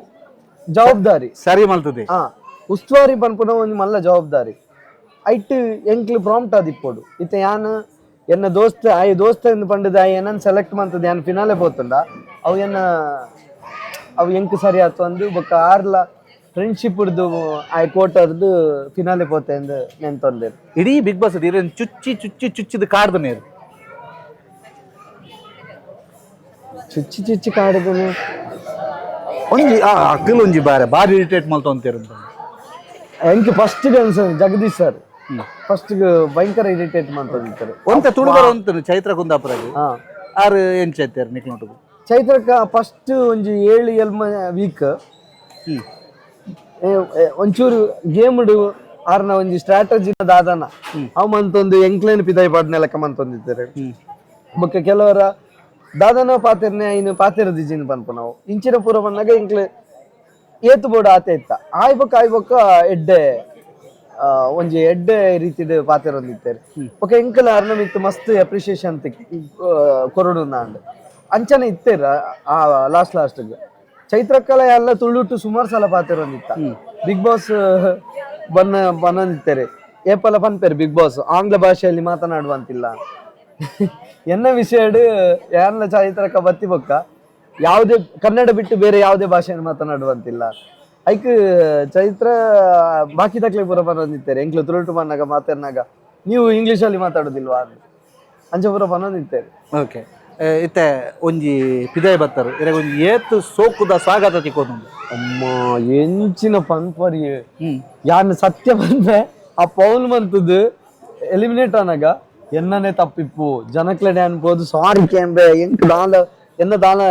ಜವಾಬ್ದಾರಿ. ಸರಿ ಮಲ್ತದೆ. ಉಸ್ತುವಾರಿ ಪನ್ಪುನ ಒಂಜಿ ಮಲ್ಲ ಜವಾಬ್ದಾರಿ. ಐಟ್ ಎಂಕ್ಲು ಪ್ರಾಂಪ್ಟ್ ಆದಿಪ್ಪೊಡು. ಇತ್ತೆ ಯಾನ್ ಎನ್ನ ದೋಸ್ತ ಆಯ್ ದೋಸ್ತ ಎಂದು ಪಂಡದ ಆಯ್ ಏನನ್ ಸೆಲೆಕ್ಟ್ ಮಂತದ ಯಾನ್ ಫಿನಾಲೆ ಪೋತುಂಡ ಅವು ಎನ್ನ ಅವು ಎಂಕ್ ಸರಿ ಆತು ಅಂದು ಬೊಕ್ಕ ಆರ್ಲ ಫ್ರೆಂಡ್ಶಿಪ್ ಇರ್ದು ಆಯ್ ಕೋಟರ್ದು ಫಿನಾಲೆ ಪೋತೆ ಅಂದ್ ನೆನ್ತೊಂದೇರು. ಇಡೀ ಬಿಗ್ ಬಾಸ್ ಇರೇನ್ ಚುಚ್ಚಿ ಚುಚ್ಚಿ ಚುಚ್ಚಿದ ಕಾಡ್ದ ನೇರು? ಚುಚ್ಚಿ ಚುಚ್ಚಿ ಕಾಡುದನು? ಒಂಜಿ ಆ ಅಕ್ಕಲ್ ಒಂಜಿ ಬಾರೆ ಬಾರಿ ಇರಿಟೇಟ್ ಮಲ್ತೊಂತೇರು. ಎಂಕ್ ಫಸ್ಟ್ ಅನ್ಸ ಜಗದೀಶ್ ಸರ್ ಫಸ್ಟ್ ಭಯಂಕರ ಇರಿಟೇಟ್ ಮಾಡ್ತದಿತ್ತಾರೆ. ಒಂತೆ ತುಳುಬರ ಒಂತ ಚೈತ್ರ ಕುಂದಾಪುರಗ್. ಆರು ಎಂಚ ಐತೇರು ನಿಕ್ಲೊಟ್ಟುಗು? ಚೈತ್ರಕ್ಕ ಫಸ್ಟ್ ಒಂಜಿ 7 ಎಲ್ಮ ವೀಕ್ ಒಂಚೂರು ಗೇಮ್ ಆರ್ನ ಒಂಜಿ ಸ್ಟ್ರಾಟಜಿ ದಾದನ ಅವ್ ಮಂತೊಂದು ಎಂಕ್ಲೇನ್ ಪಿದಾಯಿ ಪಾಡ್ನೆ ಲೆಕ್ಕ ಮಂತೊಂದಿದ್ದಾರೆ. ಬೊಕ್ಕ ಕೆಲವರ ದಾದನ ಪಾತೆರ್ನೆ ಐನು ಪಾತೆರ ದಿಜಿನ್ ಪನ್ಪ ನಾವು ಇಂಚಿನ ಪೂರ ಬಂದಾಗ ಎಂಕ್ಲೆ ಏತು ಬೋಡ ಆತೆ ಇತ್ತ. ಆಯ್ ಬೊಕ್ಕ ಆಯ್ ಬೊಕ್ಕ ಎಡ್ಡೆ ಒಂಜಿ ಎಡ್ಡೆ ರೀತಿಡ್ ಪಾತೆರೊಂದಿತ್ತೆರ್. ಬೊಕ್ಕ ಎಂಕಲ ಅರ್ನ ಮಿತ್ತ್ ಮಸ್ತ್ ಅಪ್ರಿಸಿಯೇಷನ್ ಕೊರಡು ನಾಂಡ್ ಅಂಚನೆ ಇತ್ತೆರ್. ಆ ಲಾಸ್ಟ್ ಲಾಸ್ಟ್ ಚೈತ್ರಕ್ಕಲ ಎಲ್ಲ ತುಳುಟು ಸುಮಾರು ಸಲ ಪಾತೆರೊಂದಿತ್ತ. ಬಿಗ್ ಬಾಸ್ ಬನ್ನ ಬನ್ನೊಂದಿತ್ತಾರೆ ಏಪಲ ಪನ್ಪೇರು ಬಿಗ್ ಬಾಸ್ ಆಂಗ್ಲ ಭಾಷೆಯಲ್ಲಿ ಮಾತನಾಡುವಂತಿಲ್ಲ. ಎನ್ನ ವಿಷಯಡ್ ಯಾರ್ನ ಚೈತ್ರಕ್ಕ ಬತ್ತಿ ಬೊಕ್ಕ ಯಾವುದೇ ಕನ್ನಡ ಬಿಟ್ಟು ಬೇರೆ ಯಾವುದೇ ಭಾಷೆಯನ್ನು ಮಾತನಾಡುವಂತಿಲ್ಲ. ಐಕ್ ಚೈತ್ರ ಬಾಕಿ ತಕ್ಲೆ ಪೂರ ಬನ್ನೊಂದಿತ್ತಾರೆ, ಎಂಕ್ಲು ತುಳುಟು ಬನ್ನಾಗ ಮಾತಾಡ್ನಾಗ ನೀವು ಇಂಗ್ಲೀಷಲ್ಲಿ ಮಾತಾಡುದಿಲ್ವಾ ಅಂತ ಅಂಚ ಪೂರ ಬನ್ನೊಂದಿತ್ತಾರೆ. ಓಕೆ, ಇತ್ತೆ ಒಂಜಿ ಪಿದಾಯಿ ಬತ್ತರು, ಇರೆಗ್ ಒಂಜಿ ಏತ್ ಸೋಕುದ ಸ್ವಾಗತ ತಿಕ್ಕೊಂದುಂಡು? ಅಮ್ಮ, ಎಂಚಿನ ಪನ್ಪರಿ! ಯಾನ್ ಸತ್ಯ ಬಂದ್ರೆ ಆ ಪೌಲ್ ಮಂತದ್ದು ಎಲಿಮಿನೇಟ್ ಆನಾಗ ಎನ್ನನೆ ತಪ್ಪಿಪ್ಪು, ಜನಕ್ಲೆಡೆ ಅನ್ಬೋದು ಸಾರಿ ಕೇಂಬೆ, ಎಂಕ್ ದಾಲ ಎನ್ನ ದಾಲ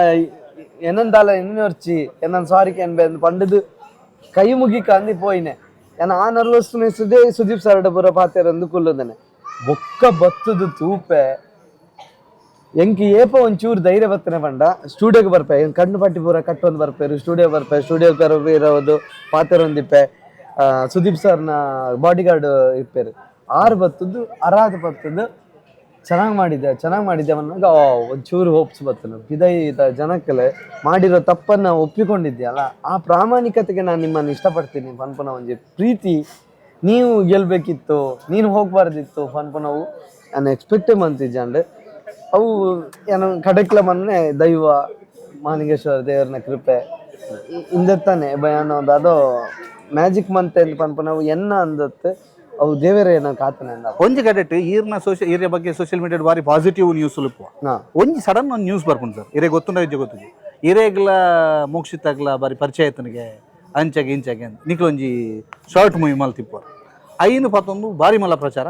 ಎನ್ನಂದಾಲ ಎನ್ನೊರ್ಚಿ ಎನ್ನನ್ ಸಾರಿ ಕೆನ್ಬೆ ಅಂದ್ ಪಂಡದು ಕೈ ಮುಗಿ ಕಂದಿ ಪೋಯಿನೆ. ಏನ ಆ ನರ್ವಸ್ನೆಸ್ ಸುದೀಪ್ ಸರ್ ಪೂರ ಪಾತೆರಂದು ಕುಲ್ಲುದನೆ ಬೊಕ್ಕ ಬತ್ತದು ತೂಪೆ. ಎಂಕ್ ಏಪ ಒಂಚೂರು ಧೈರ್ಯ ಬತ್ತನೆ ಪಂಡ ಸ್ಟುಡಿಯೋಗೆ ಬರ್ಪೆ, ಎಂಕ್ ಕಣ್ಣು ಪಟ್ಟಿ ಪೂರ ಕಟ್ಟೊಂದು ಬರ್ಪೇರು, ಸ್ಟುಡಿಯೋ ಬರ್ಪೆ, ಸ್ಟುಡಿಯೋ ಇರೋದು ಪಾತೆರೊಂದಿಪ್ಪೆ. ಸುದೀಪ್ ಸರ್ನ ಬಾಡಿ ಗಾರ್ಡ್ ಇಪ್ಪೇರು, ಆರು ಬತ್ತದ್ದು ಅರಾದ ಬತ್ತದ್ದು ಚೆನ್ನಾಗಿ ಮಾಡಿದ್ದೆ ಚೆನ್ನಾಗಿ ಮಾಡಿದ್ದೆ ಅನ್ನೋವಾಗ ಒಂಚೂರು ಹೋಪ್ಸ್ ಬತ್ತನು. ಬಿದೈದ ಜನಕ್ಕಲೆ ಮಾಡಿರೋ ತಪ್ಪನ್ನು ಒಪ್ಪಿಕೊಂಡಿದ್ಯಲ್ಲ, ಆ ಪ್ರಾಮಾಣಿಕತೆಗೆ ನಾನು ನಿಮ್ಮನ್ನು ಇಷ್ಟಪಡ್ತೀನಿ ಪನ್ಪುನ ಒಂಜಿ ಪ್ರೀತಿ. ನೀವು ಗೆಲ್ಬೇಕಿತ್ತು, ನೀನು ಹೋಗ್ಬಾರ್ದಿತ್ತು ಪನ್ಪುನವು ನಾನು ಎಕ್ಸ್ಪೆಕ್ಟೇ ಮಂತಿಜ್ಜಾಂಡ್. ಅವು ಏನೋ ಕಡೆಕ್ಲ ಮೊನ್ನೆ ದೈವ ಮಾಲಿಂಗೇಶ್ವರ ದೇವರನ ಕೃಪೆ ಇಂದತ್ತಾನೆ ಬಯಾನ ಒಂದು ಅದೋ ಮ್ಯಾಜಿಕ್ ಮಂತ್ ಎಂದು ಪನ್ಪುನವು ಎನ್ನ ಅಂದತ್ತು ಅವು ದೇವರೇ ಏನೋ ಕಾತನೆ ಅಂದ. ಒಂಜಿ ಕಡೆಟ್ ಈರ್ನ ಸೋಷಿಯಲ್ ಈರ್ಯ ಬಗ್ಗೆ ಸೋಷಿಯಲ್ ಮೀಡಿಯಾ ಬಾರಿ ಪಾಸಿಟಿವ್ ನ್ಯೂಸ್ ಉಲುಪುವ. ಒಂಜಿ ಸಡನ್ ಒಂದು ನ್ಯೂಸ್ ಬರ್ಪುಂಡು ಸರ್, ಇರೇ ಗೊತ್ತುಂಡ ಇಜ್ಜೆ ಗೊತ್ತಿದೆ, ಇರೇಗ್ಲ ಮೋಕ್ಷಿತಾಗ್ಲ ಬಾರಿ ಪರಿಚಯ ಆಯ್ತನಿಗೆ ಅಂಚಾಗೆ ಇಂಚಾಗೆ ಅಂತ ನಿಕ್ಲ ಒಂಜಿ ಶಾರ್ಟ್ ಮೂವಿ ಮಲ್ತಿಪ್ಪ ಐನು ಪತ್ತೊಂದು ಬಾರಿ ಮಲ್ಲ ಪ್ರಚಾರ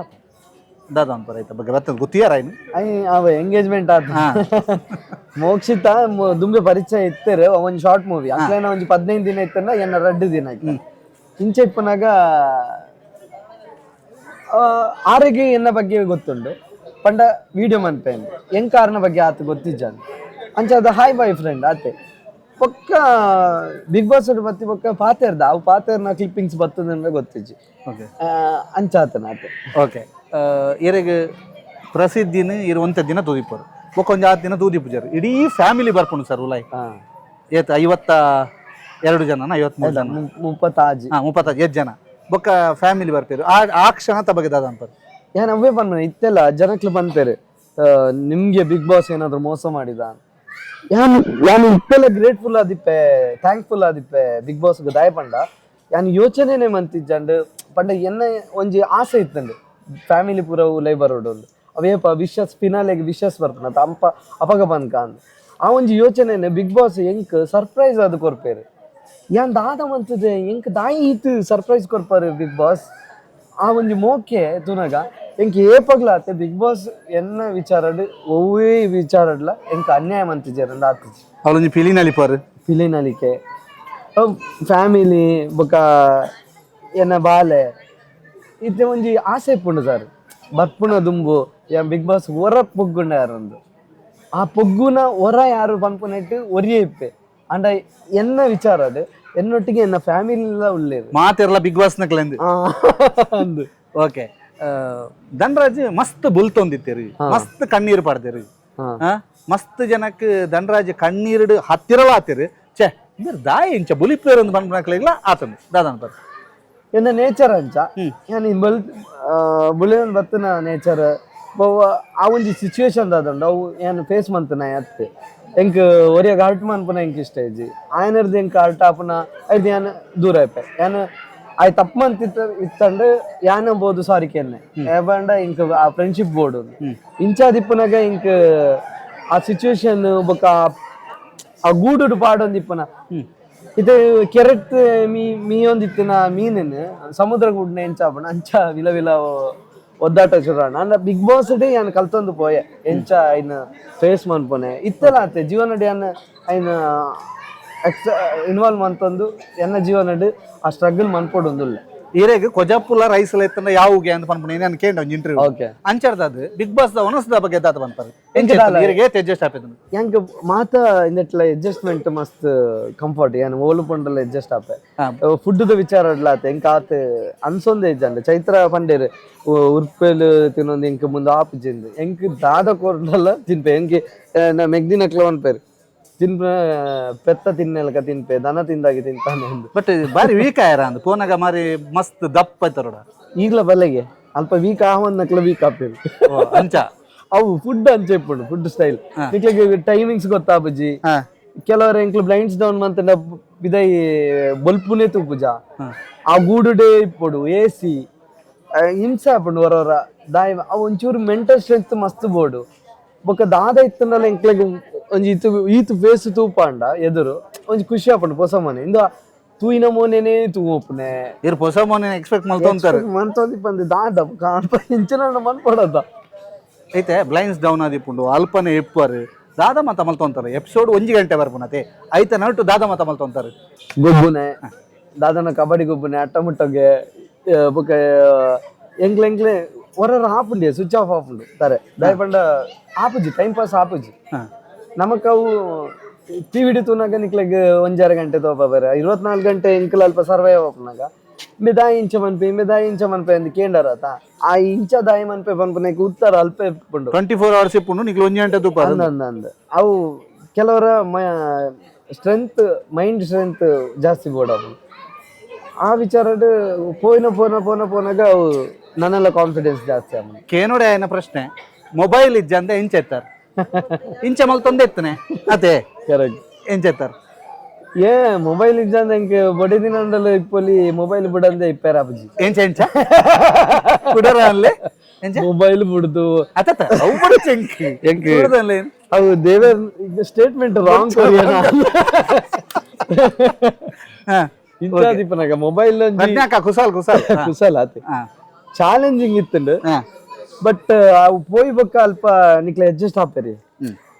ದಾದ ಅನ್ಪರ ಐತ ಬಗ್ಗೆ ಬರ್ತದೆ ಗೊತ್ತಿಯಾರ ಐನು? I ಅವ ಎಂಗೇಜ್ಮೆಂಟ್ ಆತ. ಮೋಕ್ಷಿತ ದುಂಬೆ ಪರಿಚಯ ಇತ್ತೇರು. ಒಂಜಿ ಶಾರ್ಟ್ ಮೂವಿ ಅಕ್ಲೇನ ಒಂಜಿ 15 ದಿನ ಇತ್ತಂಡ ಎನ್ನ 2 ದಿನ ಆಯ್ತು ಇಂಚ ಇಪ್ಪನಾಗ. ಆರಿಗೆ ಎನ್ನ ಬಗ್ಗೆ ಗೊತ್ತುಂಡು ಪಂಡ ವಿಡಿಯೋ ಮನ್ಪೇನ್ ಎಂಕಾರನ ಬಗ್ಗೆ ಆತ ಗೊತ್ತಿಜ್ಜಾನ್ ಅಂಚ ಅದು hi bye friend ಆತೆ. ಪೊಕ್ಕ ಬಿಗ್ ಬಾಸ್ ಬತ್ತಿ ಪೊಕ್ಕ ಪಾತೆರ್ದ ಅವು ಪಾತೆರ್ನ ಕ್ಲಿಪ್ಪಿಂಗ್ಸ್ ಬರ್ತದೆ ಗೊತ್ತಿಜ್ಜಿ. ಓಕೆ. ಅಂಚಾತನ ಆತೆ. ಓಕೆ, ಇರೆಗ್ ಪ್ರಸಿದ್ಧಿನ ಇರು ಒಂತೆ ದಿನ ತೂದಿಪ್ಪರು, ಬೊಕ್ಕ ಒಂಜಿ ಆತ್ ದಿನ ತೂದಿಪ್ಪುಜಾರು, ಇಡೀ ಫ್ಯಾಮಿಲಿ ಬರ್ಪುಂಡು ಸರ್ ಉಲಾಯ್. ಏತ್ 52 ಜನ, 53 ಜನ? 36. ಹಾ, 35 ಏತ್ ಜನ ಬೊಕ್ಕ ಫ್ಯಾಮಿಲಿ ಬರ್ಪೇರು, ಆ ಆ ಕ್ಷಣ ತಬಗೆ ದಾದ ಅನ್ಪರು? ಏನ್ ಅವೇ ಬಂದ ಇತ್ತೆಲ್ಲ ಜನಕ್ಲು ಬಂತೇರು, ನಿಮ್ಗೆ ಬಿಗ್ ಬಾಸ್ ಏನಾದ್ರು ಮೋಸ ಮಾಡಿದ ಯಾನ್ ಯಾನ್ ಇತ್ತೆಲ್ಲ ಗ್ರೇಟ್ಫುಲ್ ಆದಿಪ್ಪೆ, ಥ್ಯಾಂಕ್ಫುಲ್ ಆದಿಪ್ಪೆ ಬಿಗ್ ಬಾಸ್ ದಾಯ ಪಂಡ ಯಾನ್ ಯೋಚನೆನೆ ಮಂತಿಜ್ಜಂಡ್ ಪಂಡ ಎನ್ನ ಒಂಜಿ ಆಸೆ ಇತ್ತಂಡು ಫ್ಯಾಮಿಲಿ ಪೂರ ಉಲೈ ಬರೋಡು ಅವೇಪ ವಿಶಸ್ ಫಿನಾಲೆಗೆ ವಿಶಸ್ ಬರ್ಪುನ ಅಂಪ ಅಪಗ ಬಂದ್ಕ ಅಂದ್ ಆ ಒಂಜಿ ಯೋಚನೆನೆ ಬಿಗ್ ಬಾಸ್ ಎಂಕ್ ಸರ್ಪ್ರೈಸ್ ಅದು ಕೊರ್ಪೇರು. ಯಾನ್ ದಾದ ಮಂತದೆ ಎಂಕ್ ದಾಯಿ ಈತ್ ಸರ್ಪ್ರೈಸ್ ಕೊರ್ಪಾರು ಬಿಗ್ ಬಾಸ್. ಆ ಒಂಜಿ ಮೋಕೆ ತುನಗ ಎಂಕ್ ಏಪಗ್ಲಾತೆ ಬಿಗ್ ಬಾಸ್ ಎನ್ನ ವಿಚಾರಡ್ ಒವ್ವೇ ವಿಚಾರಡ್ಲ ಎಂಕ್ ಅನ್ಯಾಯ ಮಂತಿಜೆರ್ ಆತಿಜಿ. ಅವಳೊಂಜಿ ಪಿಲಿನ ಅಲಿಪಾರು. ಪಿಲಿನಲಿಕೆ ಫ್ಯಾಮಿಲಿ ಬೊಕ ಎನ್ನ ಬಾಲೆ ಇತ್ತೆ ಒಂಜಿ ಆಸೆ ಇಪ್ಪುಂಡು ಸರ್ ಬರ್ಪುಣ ದುಂಬು ಯಾನ್ ಬಿಗ್ ಬಾಸ್ ಒರ ಪೊಗ್ಗುಂಡ ಯಾರೊಂದು ಆ ಪೊಗ್ಗುನ ಒರ ಯಾರು ಪನ್ಪುನೆಟ್ ಒರಿಯೇ ಇಪ್ಪೆ ಅಂಡ ಎನ್ನ ವಿಚಾರ ಅದು ಎನ್ನೊಟ್ಟಿಗೆ ಎನ್ನ ಫ್ಯಾಮಿಲಿ ಉಳ್ಳೇರು. ಮಾತಿರಲ್ಲ ಬಿಗ್ ಬಾಸ್ ನಕ್ಲೆಂದು. ಅಂದು. ಓಕೆ, ಧನರಾಜ್ ಮಸ್ತ್ ಬುಲ್ತೊಂದಿತ್ತೀರಿ, ಮಸ್ತ್ ಕಣ್ಣೀರು ಪಾಡ್ತೀರಿ. ಮಸ್ತ್ ಜನಕ್ ಧನರಾಜ್ ಕಣ್ಣೀರುಡು ಹತ್ತಿರಲ ಆತಿರು, ಛೇ ಇಂದರ್ ದಾಯ ಇಂಚ ಬುಲಿಪೇರು ಅಂದ್ ಪನ್ಪುನಕ್ಲೆಗ್ಲ ಆತಂದು ದಾದ ಅನ್ಪರ್? ಎನ್ನ ನೇಚರ್ ಅಂಚ. ಯಾನ್ ಈ ಬಲ್ ಬುಲೆನ್ ಬತ್ತನ ನೇಚರ್ ಆ ಒಂಜಿ ಸಿಚುವೇಶನ್ ದಾದಂಡು ಅವು ಯಾನ್ ಫೇಸ್ ಮಂತನ ಅತ್ತೆ ಎಂಕ್ ಒರಿಯಾಗ ಹರ್ಟ್ ಮನ್ಪುನ ಎಂಕ್ ಇಷ್ಟ ಇಜ್ಜಿ. ಆಯನರ್ದು ಎಂಕ್ ಹರ್ಟ್ ಆಪುನ ಐದು ಯಾನ್ ದೂರ ಆಯ್ಪೆ. ಯಾನ್ ಆಯ್ ತಪ್ಪು ಮಂತಿತ್ತ ಇತ್ತಂಡು ಯಾನ್ ಬೋದು ಸಾರಿ ಕೆನ್ನೆ ಏಪಂಡ ಇಂಕ್ ಆ ಫ್ರೆಂಡ್ಶಿಪ್ ಬೋರ್ಡ್ ಇಂಚಾದಿಪ್ಪುನಾಗ ಇಂಕ್ ಆ ಸಿಚುವೇಶನ್ ಬೊಕ್ಕ ಆ ಗೂಡುಡು ಪಾಡೊಂದಿಪ್ಪುನ ಇದು ಕೆರೆಟ್ ಮೀ ಮೀಯೊಂದಿತ್ತಿನ ಮೀನಿನ ಸಮುದ್ರ ಗುಡ್ನ ಎಂಚ ಆಪುಂಡು ಅಂಚ ವಿಲ ವಿಲ ಒದ್ದಾಟ ಶುರುವಾಂಡ್. ಅಂಡ big boss day ಯಾನ್ ಕಲ್ತೊಂದು ಪೋಯೆ ಎಂಚ ಐನ್ ಫೇಸ್ ಮನ್ಪುನೆ ಇತ್ತೆಲ ಆತೆ ಜೀವನಡ್ ಯಾನ್ ಐನ್ ಎಕ್ಸ್ ಇನ್ವಾಲ್ವ್ ಮಂತೊಂದು ಎನ್ನ ಜೀವನಡ್ ಆ ಸ್ಟ್ರಗಲ್ ಮನ್ಪೊಡೊಂದುಲ್ಲೆ. ಇರೆಗ್ ಕೊಜಪುಲ ರೈಸ್ ಲ ಇತ್ತಂಡ ಯಾವುಗೆ ಅಂತ ಪನ್ಪುನ ನಾನು ಕೇಂಡ ಒಂಜಿ ಇಂಟರ್ವ್ಯೂ. ಅಂಚರ್ದಾದ್ ಬಿಗ್ ಬಾಸ್ the ಒನಸ್ದ ಬಗ್ಗೆ ದಾದ ಪನ್ಪರ್? ಎಂಕ್ ದಾಲ? ಇರೆಗ್ ಏತ್ ಅಡ್ಜಸ್ಟ್ ಆಪೆತಂದು? ಎಂಕ್ ಮಾತ ಇಂದೆಟ್ಲ ಅಡ್ಜಸ್ಟ್ಮೆಂಟ್ ಮಸ್ತ್ ಕಂಫರ್ಟ್. ಯಾನ್ ಓಲು ಪಂಡಲ ಅಡ್ಜಸ್ಟ್ ಆಪೆ. ಫುಡ್ ದ ವಿಚಾರ ಆತೆ ಎಂಕ್ ಆತ್ ಅನ್ಸೊಂದೇ ಇಜ್ಜಂಡ್. ಚೈತ್ರ ಪಂಡೇರು ಉರ್ಪೆಲ್ ತಿನ್ನೊಂದು ಎಂಕ್ ಮುಂದೆ ಆಪುಜಿಂದು. ಎಂಕ್ ದಾದ ಕೊರ್ಡಲ ತಿನ್ಪೆ. ಎಂಕ್ ಮೆಗ್ದಿನಕ್ಲ ಪನ್ಪೆರ್ ತಿನ್ಪ ಪೆತ್ತ ತಿನ್ನೆಲಕ ತಿನ್ಪೆ, ದನ ತಿಂದಾಗಿ ತಿಂತಾನೆ ಅಂದ್. ಬಟ್ ಬಾರಿ ವೀಕ್ ಆಯರ ಅಂದ್ ಪೋನಾಗ ಮಾರಿ ಮಸ್ತ್ ದಪ್ಪ ಐತರೋಡ. ಈಗ್ಲ ಬಲೆಗೆ ಅಲ್ಪ ವೀಕ್ ಆವನ್ನಕ್ಲ ವೀಕ್ ಆಪೇರು. ಅಂಚ. ಅವು ಫುಡ್ ಅಂಚ ಇಪ್ಪುಂಡು, ಫುಡ್ ಸ್ಟೈಲ್. ನಿಕ್ಲೆಗ್ ಟೈಮಿಂಗ್ಸ್ ಗೊತ್ತಾಪುಜಿ. ಕೆಲವರು ಎಂಕ್ಲು ಬ್ಲೈಂಡ್ಸ್ ಡೌನ್ ಮಂತಂಡ ಬಿದೈ ಬೊಲ್ಪುನೇ ತೂಪುಜ. ಆ ಗೂಡುಡೇ ಇಪ್ಪೊಡು, ಎ ಸಿ, ಹಿಂಸೆ ಆಪುಂಡು ಹೊರ ಹೊರ ದಾಯಿ. ಅವು ಒಂಚೂರು ಮೆಂಟಲ್ ಸ್ಟ್ರೆಂತ್ ಮಸ್ತ್ ಬೋಡು. ಬೊಕ್ಕ ದಾದ ಇತ್ತಂಡಲ ಎಂಕ್ಲೆಗ್ ಒಂಜಿ ಇತ್ತು ಈತ್ ಫೇಸ್ ತೂಪಾಂಡ ಎದುರು ಒಂಜಿ ಖುಷಿ ಆಪುಂಡು. ಪೊಸ ಮನೆ ಇಂದು ತೂಯಿನ ಮೋನೆನೇ ತೂಪುನೆ. ಇರ್ ಪೊಸ ಮೋನೆ ಎಕ್ಸ್ಪೆಕ್ಟ್ ಮಲ್ತೊಂತಾರೆ. ಮಂತೊಂದಿ ಪಂದು ದಾದ ಕಾಣ್ಪ ಇಂಚಿನ ಮನ್ಪಡದ. ಐತೆ ಬ್ಲೈಂಡ್ಸ್ ಡೌನ್ ಆದಿಪ್ಪುಂಡು, ಅಲ್ಪನೆ ಇಪ್ಪರು. ದಾದ ಮತ ಮಲ್ತೊಂತಾರೆ ಎಪಿಸೋಡ್ ಒಂಜಿ ಗಂಟೆ ಬರ್ಪುನತೆ ಐತ ನಟ್ಟು ದಾದ ಮತ ಮಲ್ತೊಂತಾರೆ. ಗೊಬ್ಬುನೆ ದಾದನ ಕಬಡ್ಡಿ ಗೊಬ್ಬುನೆ ಅಟ್ಟಮುಟ್ಟಗೆ ಬೊಕ ಎಂಕ್ಲೆ ಎಂಕ್ಲೆ ಹೊರ ಆಪುಂಡಿ ಸ್ವಿಚ್ ಆಫ್ ಆಪುಂಡು ತಾರೆ ದಾಯಪಂಡ ಆಪುಜಿ ಟೈಮ್ ಪಾಸ್ ಆಪುಜಿ. ನಮಕ್ ಅವು ಟಿವಿ ತೂನಾಗ ನಿಕ್ಲೆಗ್ ಒಂಜಾರು ಗಂಟೆ ತೋಪ ಬೇರೆ 24 ಗಂಟೆ ಎಂಕಲ್ ಅಲ್ಪ ಸರ್ವೈವ್ ಆಪುನಾಗ ಇಂಬೆ ದಾಯಿ ಇಂಚ ಮನ್ಪೆ ಇಂಬೆ ದಾಯಿ ಇಂಚ ಮನ್ಪೆ ಅಂದ್ ಕೇಂಡರತ ಆ ಇಂಚ ದಾಯಿ ಮನ್ಪೆ ಪನ್ಪುನೆಕ್ ಉತ್ತರ ಅಲ್ಪ ಇಪ್ಪುಂಡು. 24 ಅವರ್ಸ್ ಇಪ್ಪುಂಡು ನಿಕ್ಲು ಒಂಜಿ ಗಂಟೆ ತೂಪ. ಅಂದ್ ಅಂದ್ ಅಂದ್ ಅವು ಕೆಲವರ strength mind strength ಜಾಸ್ತಿ ಬೋಡವು. ಆ ವಿಚಾರಡ್ ಪೋಯಿನ ಪೋನ ಪೋನ ಪೋನಾಗ ಅವು ನನ್ನೆಲ್ಲ ಕಾನ್ಫಿಡೆನ್ಸ್ ಜಾಸ್ತಿ ಆಪುಂಡು. ಕೇನೋಡೆ ಆಯ್ನ ಪ್ರಶ್ನೆ ಮೊಬೈಲ್ ಇಜ್ಜಂದೆ ಇಂಚ ಎತ್ತಾರೆ ಇಂಚ ಮಲ್ತೊಂದೆ ಎತ್ತನೆ ಅದೇ. ಕರೆಕ್ಟ್. ಎಂಚ ಎತ್ತಾರೆ? ಏ ಮೊಬೈಲ್ ಇಜ್ಜಂದೆ ಎಂಕ್ ಬೊಡಿ ದಿನಂಡಲ ಇಪ್ಪೊಲಿ ಮೊಬೈಲ್ ಬುಡಂದೆ ಇಪ್ಪೇರ ಅಪ್ಪುಜಿ. ಎಂಚ ಎಂಚ ಕುಡರ ಅಲ್ಲೇ ಎಂಚ? ಮೊಬೈಲ್ ಬುಡ್ದು. ಅತ್ತ ಅವು ಬುಡು ಚೆಂಕ್. ಎಂಕ್. ಕುಡದಲ್ಲೇ. ಅವು ದೇವರ್ ಸ್ಟೇಟ್ಮೆಂಟ್ ರಾಂಗ್ ಕೊರಿಯನ. ಹಾ. ಇಂಚಾದಿಪ್ಪನಾಗ ಮೊಬೈಲ್ ಒಂಜಿ ಪ್ರಜ್ಞಾಕ ಕುಸಾಲ್ ಕುಸಾಲ್ ಹಾ. ಕುಸಲ್ ಆತೆ. ಹಾ. ಚಾಲೆಂಜಿಂಗ್ ಇತ್ತುಂಡು. ಹಾ. ಬಟ್ ಅವು ಪೋಯಿ ಬೊಕ್ಕ ಅಲ್ಪ ನಿಕ್ಲೆ ಅಡ್ಜಸ್ಟ್ ಆಪೇರಿ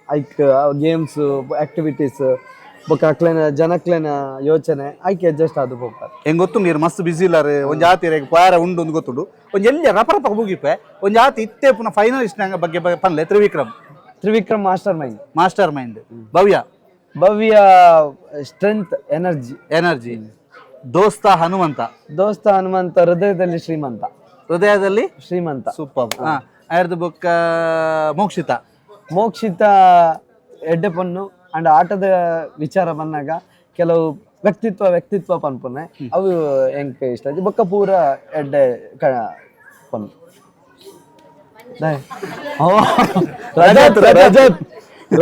ಐಕ್ ಗೇಮ್ಸ್ ಆಕ್ಟಿವಿಟೀಸ್ ಬೊಕ್ಕ ಅಕ್ಲೆನ ಜನಕ್ಲೆನ ಯೋಚನೆ ಐಕ್ ಅಡ್ಜಸ್ಟ್ ಆದ್ ಪೋಪ. ಹೆಂಗ್ ಗೊತ್ತು ನೀರು ಮಸ್ತ್ ಬಿಸಿ ಇಲ್ಲಾರೆ ಒಂಜಿ ಆತಿ ರೇಗ್ ಪಾರ ಉಂಡು ಒಂದು ಗೊತ್ತುಂಡು ಒಂಜಿ ಎಲ್ಲಿ ರಪ ರಪ ಮುಗಿಪೆ ಒಂಜಿ ಆತಿ ಇತ್ತೆ ಪುನಃ ಫೈನಲಿಸ್ಟ್ ನಂಗ ಬಗ್ಗೆ ಬಗ್ಗೆ ಪನ್ಲೆ Trivikram. Trivikram master mind. Master mind. Bhavya? Bhavya strength energy. Energy. ದೋಸ್ತ ಹನುಮಂತ? ದೋಸ್ತ ಹನುಮಂತ ಹೃದಯದಲ್ಲಿ ಶ್ರೀಮಂತ. ಹೃದಯದಲ್ಲಿ ಶ್ರೀಮಂತ. ಸೂಪರ್. ಆಯ್ದು ಬೊಕ್ಕ ಮೋಕ್ಷಿತ? ಮೋಕ್ಷಿತ ಎಡ್ಡೆ ಪೊನ್ನು ಅಂಡ್ ಆಟದ ವಿಚಾರ ಬಂದಾಗ ಕೆಲವು ವ್ಯಕ್ತಿತ್ವ ವ್ಯಕ್ತಿತ್ವ ಪನ್ಪುನೆ ಅವು ಎಂಕ್ ಇಷ್ಟ ಆಯ್ತು. ಬೊಕ್ಕ ಪೂರ ಎಡ್ಡೆ ಪೊನ್ನು ದಾಯೆ? ಓ, ರಜತ್ ರಜತ್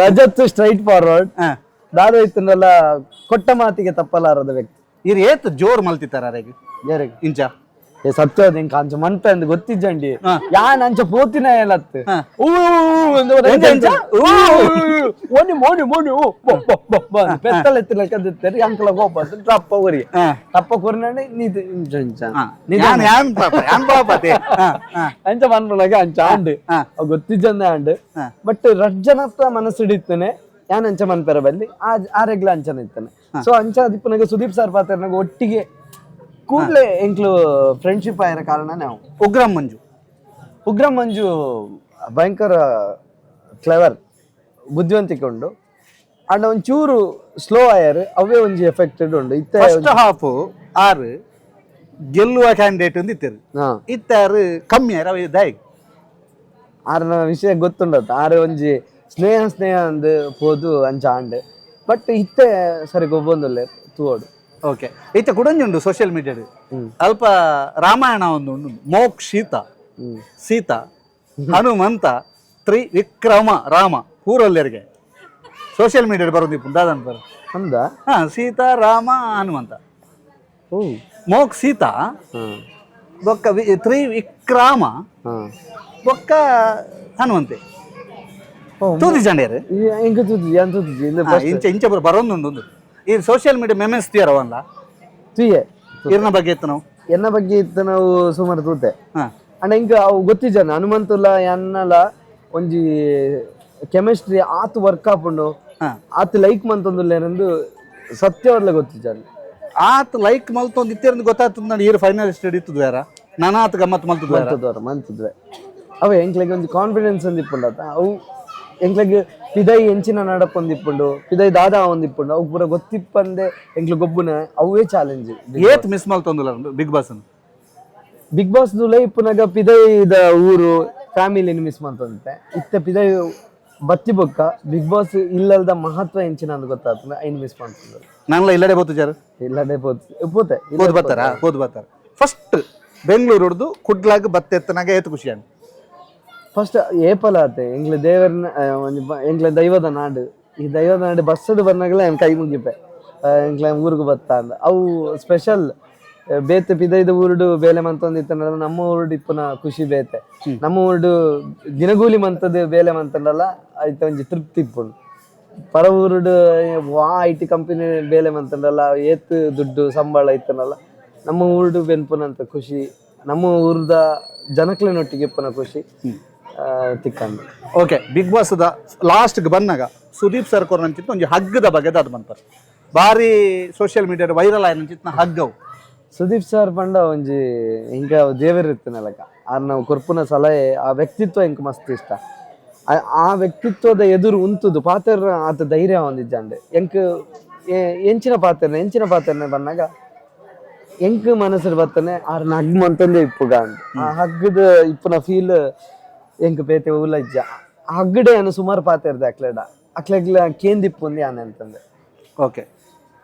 ರಜತ್ ಸ್ಟ್ರೈಟ್ ಫಾರ್ವರ್ಡ್. ದಾದ ಇತ್ತಂದಲ್ಲ ಕೊಟ್ಟ ಮಾತಿಗೆ ತಪ್ಪಲಾರದ ವ್ಯಕ್ತಿ. ಇರ್ ಏತ್ ಜೋರ್ ಮಲ್ತಿತ್ತಾರ ಅರೆಗ್? ಯಾರಿಗೆ? ಇಂಚ. ಏ ಸತ್ಯ ಎಂಕ್ ಅಂಚ ಮನ್ಪೆ ಅಂದ್ ಗೊತ್ತಿಜ್ಜಂಡಿ ಯಾನ್ ಅಂಚ ಪೋತಿನ ಏಲತ್ತು ಊ ಅಂದ್ ಎಂಚ ಎಂಚ? ಊ ಓನಿ ಮೋನಿ ಮೋನಿ ಊ ಬೊ ಬೊ ಬೊ ಬೊ ಅಂದ್ ಪೆತ್ತಲ ಎತ್ತಿನ ಕದ್ದಿತ್ತೇರಿ ಅಂಕಲ ಕೋಪ ಅಂತ ಟಪ್ಪ ಕೊರಿ ಟಪ್ಪ ಕೊರಿನಾಂಡ ನೀ ಇಂಚ ಇಂಚ ಯಾನ್ ಯಾನ್ ಪಾಪ ಯಾನ್ ಪಾಪ ಅದೇ. ಹಾ, ಹಾ. ಅಂಚ ಮನ್ಪುನಾಗ ಅಂಚ ಆಂಡ್ ಅವ್ ಗೊತ್ತಿಜ್ಜಂದೆ ಆಂಡ್ ಬಟ್ ರಡ್ಡ್ ಜನತ್ತ ಮನಸ್ಸು ಹಿಡಿತಾನೆ ಯಾನ್ ಅಂಚ ಮನ್ಪೆರ ಬಲ್ಲಿ ಆ ಆರೆಗ್ಲ ಅಂಚನ ಇತ್ತಾನೆ. ಸೊ ಅಂಚ ದಿಪ್ಪನಾಗ ಸುದೀಪ್ ಸರ್ ಪಾತ್ರನಾಗ ಒಟ್ಟಿಗೆ ಕೂಡ್ಲೆ ಎಂಕ್ಲು ಫ್ರೆಂಡ್ಶಿಪ್ ಆಯಿರ ಕಾರಣ ನಾವು. ಉಗ್ರಂ ಮಂಜು? ಉಗ್ರ ಮಂಜು ಭಯಂಕರ ಕ್ಲೆವರ್ ಬುದ್ಧಿವಂತಿಕೆ ಉಂಡು ಅಂಡ್ ಒಂಚೂರು ಸ್ಲೋ ಆಯರ್ ಅವೇ ಒಂಜಿ ಎಫೆಕ್ಟೆಡ್ ಉಂಡು ಇತ್ತೆ. First half R ಗೆಲ್ಲುವ ಕ್ಯಾಂಡಿಡೇಟ್ ಒಂದು ಇತ್ತಿರು. ಹಾ. ಇತ್ತಾರು ಕಮ್ಮಿ ಆರ ಅವ ದಾಯ್. ಆರ್ನ ವಿಷಯ ಗೊತ್ತುಂಡತ್ತ ಆರು ಒಂಜಿ ಸ್ನೇಹ ಸ್ನೇಹ ಅಂದ್ ಪೋದು ಅಂಚ ಆಂಡ್ ಬಟ್ ಇತ್ತೆ ಸರಿ ಗೊಬ್ಬೊಂದುಲ್ಲೆ ತೂವೊಡು. ಓಕೆ ಇತ್ತೆ ಕುಡೊಂಜಿ ಉಂಡು ಸೋಷಿಯಲ್ ಮೀಡಿಯಾಡ್ ಅಲ್ಪ ರಾಮಾಯಣ ಒಂದು ಉಂಡು ಮೋಕ್ಷಿತ ಸೀತಾ ಹನುಮಂತ ತ್ರಿವಿಕ್ರಮ ರಾಮ ಪೂರಲ್ಲೆರ್ಗೆ ಸೋಷಿಯಲ್ ಮೀಡಿಯಾಡ್ ಬರೋದು ದಾದನ್ ಬರ. ಅಂದ. ಹಾ ಸೀತಾ ರಾಮ ಹನುಮಂತ. ಓ. ಮೋಕ್ ಸೀತಾ ಬೊಕ್ಕ ತ್ರಿವಿಕ್ರಮ ಬೊಕ್ಕ ಹನುಮಂತೆ. ಓ. ತೂದಿ ಜಂಡೇರು. ಎಂಕ್ ತೂತಿ ಯಾನ್ ತೂತಿಜಿ ಇಂದು. ಇಂಚ ಇಂಚ ಬರೋದುಂಡು ಒಂದು ಈ ಸೋಷಿಯಲ್ ಮೀಡಿಯಾ ಮೆಮೆಸ್ ತೀರವಲ್ಲ. ತೂಯೆ. ಇರ್ನ ಬಗ್ಗೆ ಇತ್ತು ನಾವು. ಎನ್ನ ಬಗ್ಗೆ ಇತ್ತ ನಾವು ಸುಮಾರು ತೂತೆ. ಹಾ. ಅಂಡ ಇಂಕ ಅವು ಗೊತ್ತಿಜ್ಜಾನ ಹನುಮಂತುಲ ಎನ್ನಲ ಒಂಜಿ ಕೆಮಿಸ್ಟ್ರಿ ಆತ್ ವರ್ಕ್ ಆಪುಂಡು. ಹಾ. ಆತ್ ಲೈಕ್ ಮಂತೊಂದುಲ್ಲೇನೆಂದು ಸತ್ಯವಾದ್ಲ ಗೊತ್ತಿಜ್ಜಾನ. ಆತ್ ಲೈಕ್ ಮಲ್ತೊಂದು ಇತ್ತಿರಂದು ಗೊತ್ತಾಗ್ತದೆ ನಾನು ಈರ್ ಫೈನಲ್ ಸ್ಟೇಡ್ ಇತ್ತದ ಬೇರೆ ನಾನು ಆತ್ ಗಮ್ಮತ್ ಮಲ್ತದ ಬೇರೆ. ಮಂತದವ್ರ ಮಂತದ್ವೆ ಅವೆ ಎಂಕ್ಲೆಗ್ ಒಂಜಿ ಕಾನ್ಫಿಡೆನ್ಸ್ ಒಂದು ಇಪ್ಪುಂಡು ಅವು ಎಂಕ್ಲೆಗ್ ಪಿದೈ ಎಂಚಿನ ನಡಪ್ ಒಂದಿಪ್ಪುಂಡು ಪಿದೈ ದಾದಾ ಒಂದಿಪ್ಪುಂಡು ಅವು ಪೂರ ಗೊತ್ತಿಪ್ಪಂದೆ ಎಂಕ್ಲೆ ಗೊಬ್ಬುನ ಅವೇ ಚಾಲೆಂಜ್. ಏತ್ ಮಿಸ್ ಮಲ್ತೊಂದುಲ್ಲ big boss? Big boss ದುಲೈ ಇಪ್ಪುನಾಗ ಪಿದೈದ ಊರು ಫ್ಯಾಮಿಲಿನ ಮಿಸ್ ಮಂತೊಂತೆ ಇತ್ತೆ ಪಿದೈ ಬತ್ತಿ ಬೊಕ್ಕ ಬಿಗ್ ಬಾಸ್ ಇಲ್ಲಲ್ದ ಮಹತ್ವ ಎಂಚಿನ ಅಂದ್ ಗೊತ್ತಾಗ್ತದೆ ಐನ್ ಮಿಸ್ ಮಾಡ್ತಂದ್ರೆ. ನಾನ್ಲ ಇಲ್ಲಡೆ ಬೋತು ಜಾರು. ಇಲ್ಲದೆ ಪೋತ್ ಪೋತೆ. ಹೋದ್ ಬರ್ತಾರ ಹೋದ್ ಬರ್ತಾರ ಫಸ್ಟ್ ಬೆಂಗಳೂರು ಹೊಡ್ದು ಕುಡ್ಲಾಗ ಬತ್ತೆತ್ತನಾಗ ಏತ್ ಖುಷಿ ಆಂಡ್? ಫಸ್ಟ್ ಏಪಲ ಆತೆ ಎಂಕ್ಲೆ ದೇವರನ ಒಂಜಿ ಎಂಕ್ಲೆ ದೈವದ ನಾಡು ಈ ದೈವದ ನಾಡು ಬಸ್ಸಡ್ ಬರ್ನಾಗಲೇ ಏನ್ ಕೈ ಮುಗಿಪೆ ಎಂಕ್ಲೆ ಊರಿಗೆ ಬತ್ತ ಅಂದ ಅವು ಸ್ಪೆಷಲ್ ಬೇತೆ ಪಿದೈದ ಊರುಡು ಬೇಲೆ ಮಂತೊಂದಿತ್ತಂಡಲ್ಲ ನಮ್ಮ ಊರುಡು ಇಪ್ಪುನ ಖುಷಿ ಬೇತೆ. ನಮ್ಮ ಊರುಡು ದಿನಗೂಲಿ ಮಂತದ ಬೇಲೆ ಮಂತಂಡಲ್ಲ ಐತ ಒಂಜಿ ತೃಪ್ತಿ ಇಪ್ಪುಂಡು. ಪರ ಊರುಡು ವಾ I T company ಬೇಲೆ ಮಂತಂಡಲ್ಲ ಏತ್ ದುಡ್ಡು ಸಂಬಳ ಇತ್ತನಲ್ಲ ನಮ್ಮ ಊರುಡು ಬೆನ್ಪುನಂತ ಖುಷಿ ನಮ್ಮ ಊರ್ದ ಜನಕ್ಲೆನೊಟ್ಟಿಗೆ ಇಪ್ಪುನ ಖುಷಿ. ತಿಕ್ಕಂಡು. Okay, big boss the last ಬಂದಾಗ ಸುದೀಪ್ ಸರ್ ಕೊರನಂಚಿತ್ತು ಒಂಜಿ ಹಗ್ಗದ ಬಗ್ಗೆ ಅದು ಬಂತಾರೆ, ಬಾರಿ social media viral ಆಯ್ನಂಚಿತ್ತು ಹಗ್ಗವು. Sudeep sir ಪಂಡ ಒಂಜಿ ಇಂಕ ದೇವರು ಇತ್ತನಲಕ. ಆರ್ ನಾವು ಕೊರ್ಪುನ ಸಲಹೆ, ಆ ವ್ಯಕ್ತಿತ್ವ ಇಂಕ್ ಮಸ್ತ್ ಇಷ್ಟ. ಆ ಆ ವ್ಯಕ್ತಿತ್ವದ ಎದುರು ಉಂತುದು ಪಾತೆರ್ ಆತ ಧೈರ್ಯ ಒಂದಿಜ್ಜಾಂಡೆ. ಎಂಕ್ ಎಂಚಿನ ಪಾತೆರ್ನ ಎಂಚಿನ ಪಾತೆರ್ನ ಬಂದಾಗ ಎಂಕ್ ಮನಸ್ಸು ಬತ್ತನೆ ಆರ್ ಹಗ್ ಮಂತಂದೇ ಇಪ್ಪುಗ ಅಂದ್. ಆ ಹಗ್ಗದ ಇಪ್ಪುನ ಫೀಲ್ ಎಂಕ್ ಬೇತೆ ಉಲ ಇಜ್ಜ. ಹಗ್ಗಡೆ ಅನ್ನು ಸುಮಾರು ಪಾತೆರ್ದೆ ಅಕ್ಲೆಡ ಅಕ್ಲೆಗ್ಲ ಕೇಂದಿಪ್ಪುಂದು ಯಾನೆ ಅಂತಂದೆ. ಓಕೆ,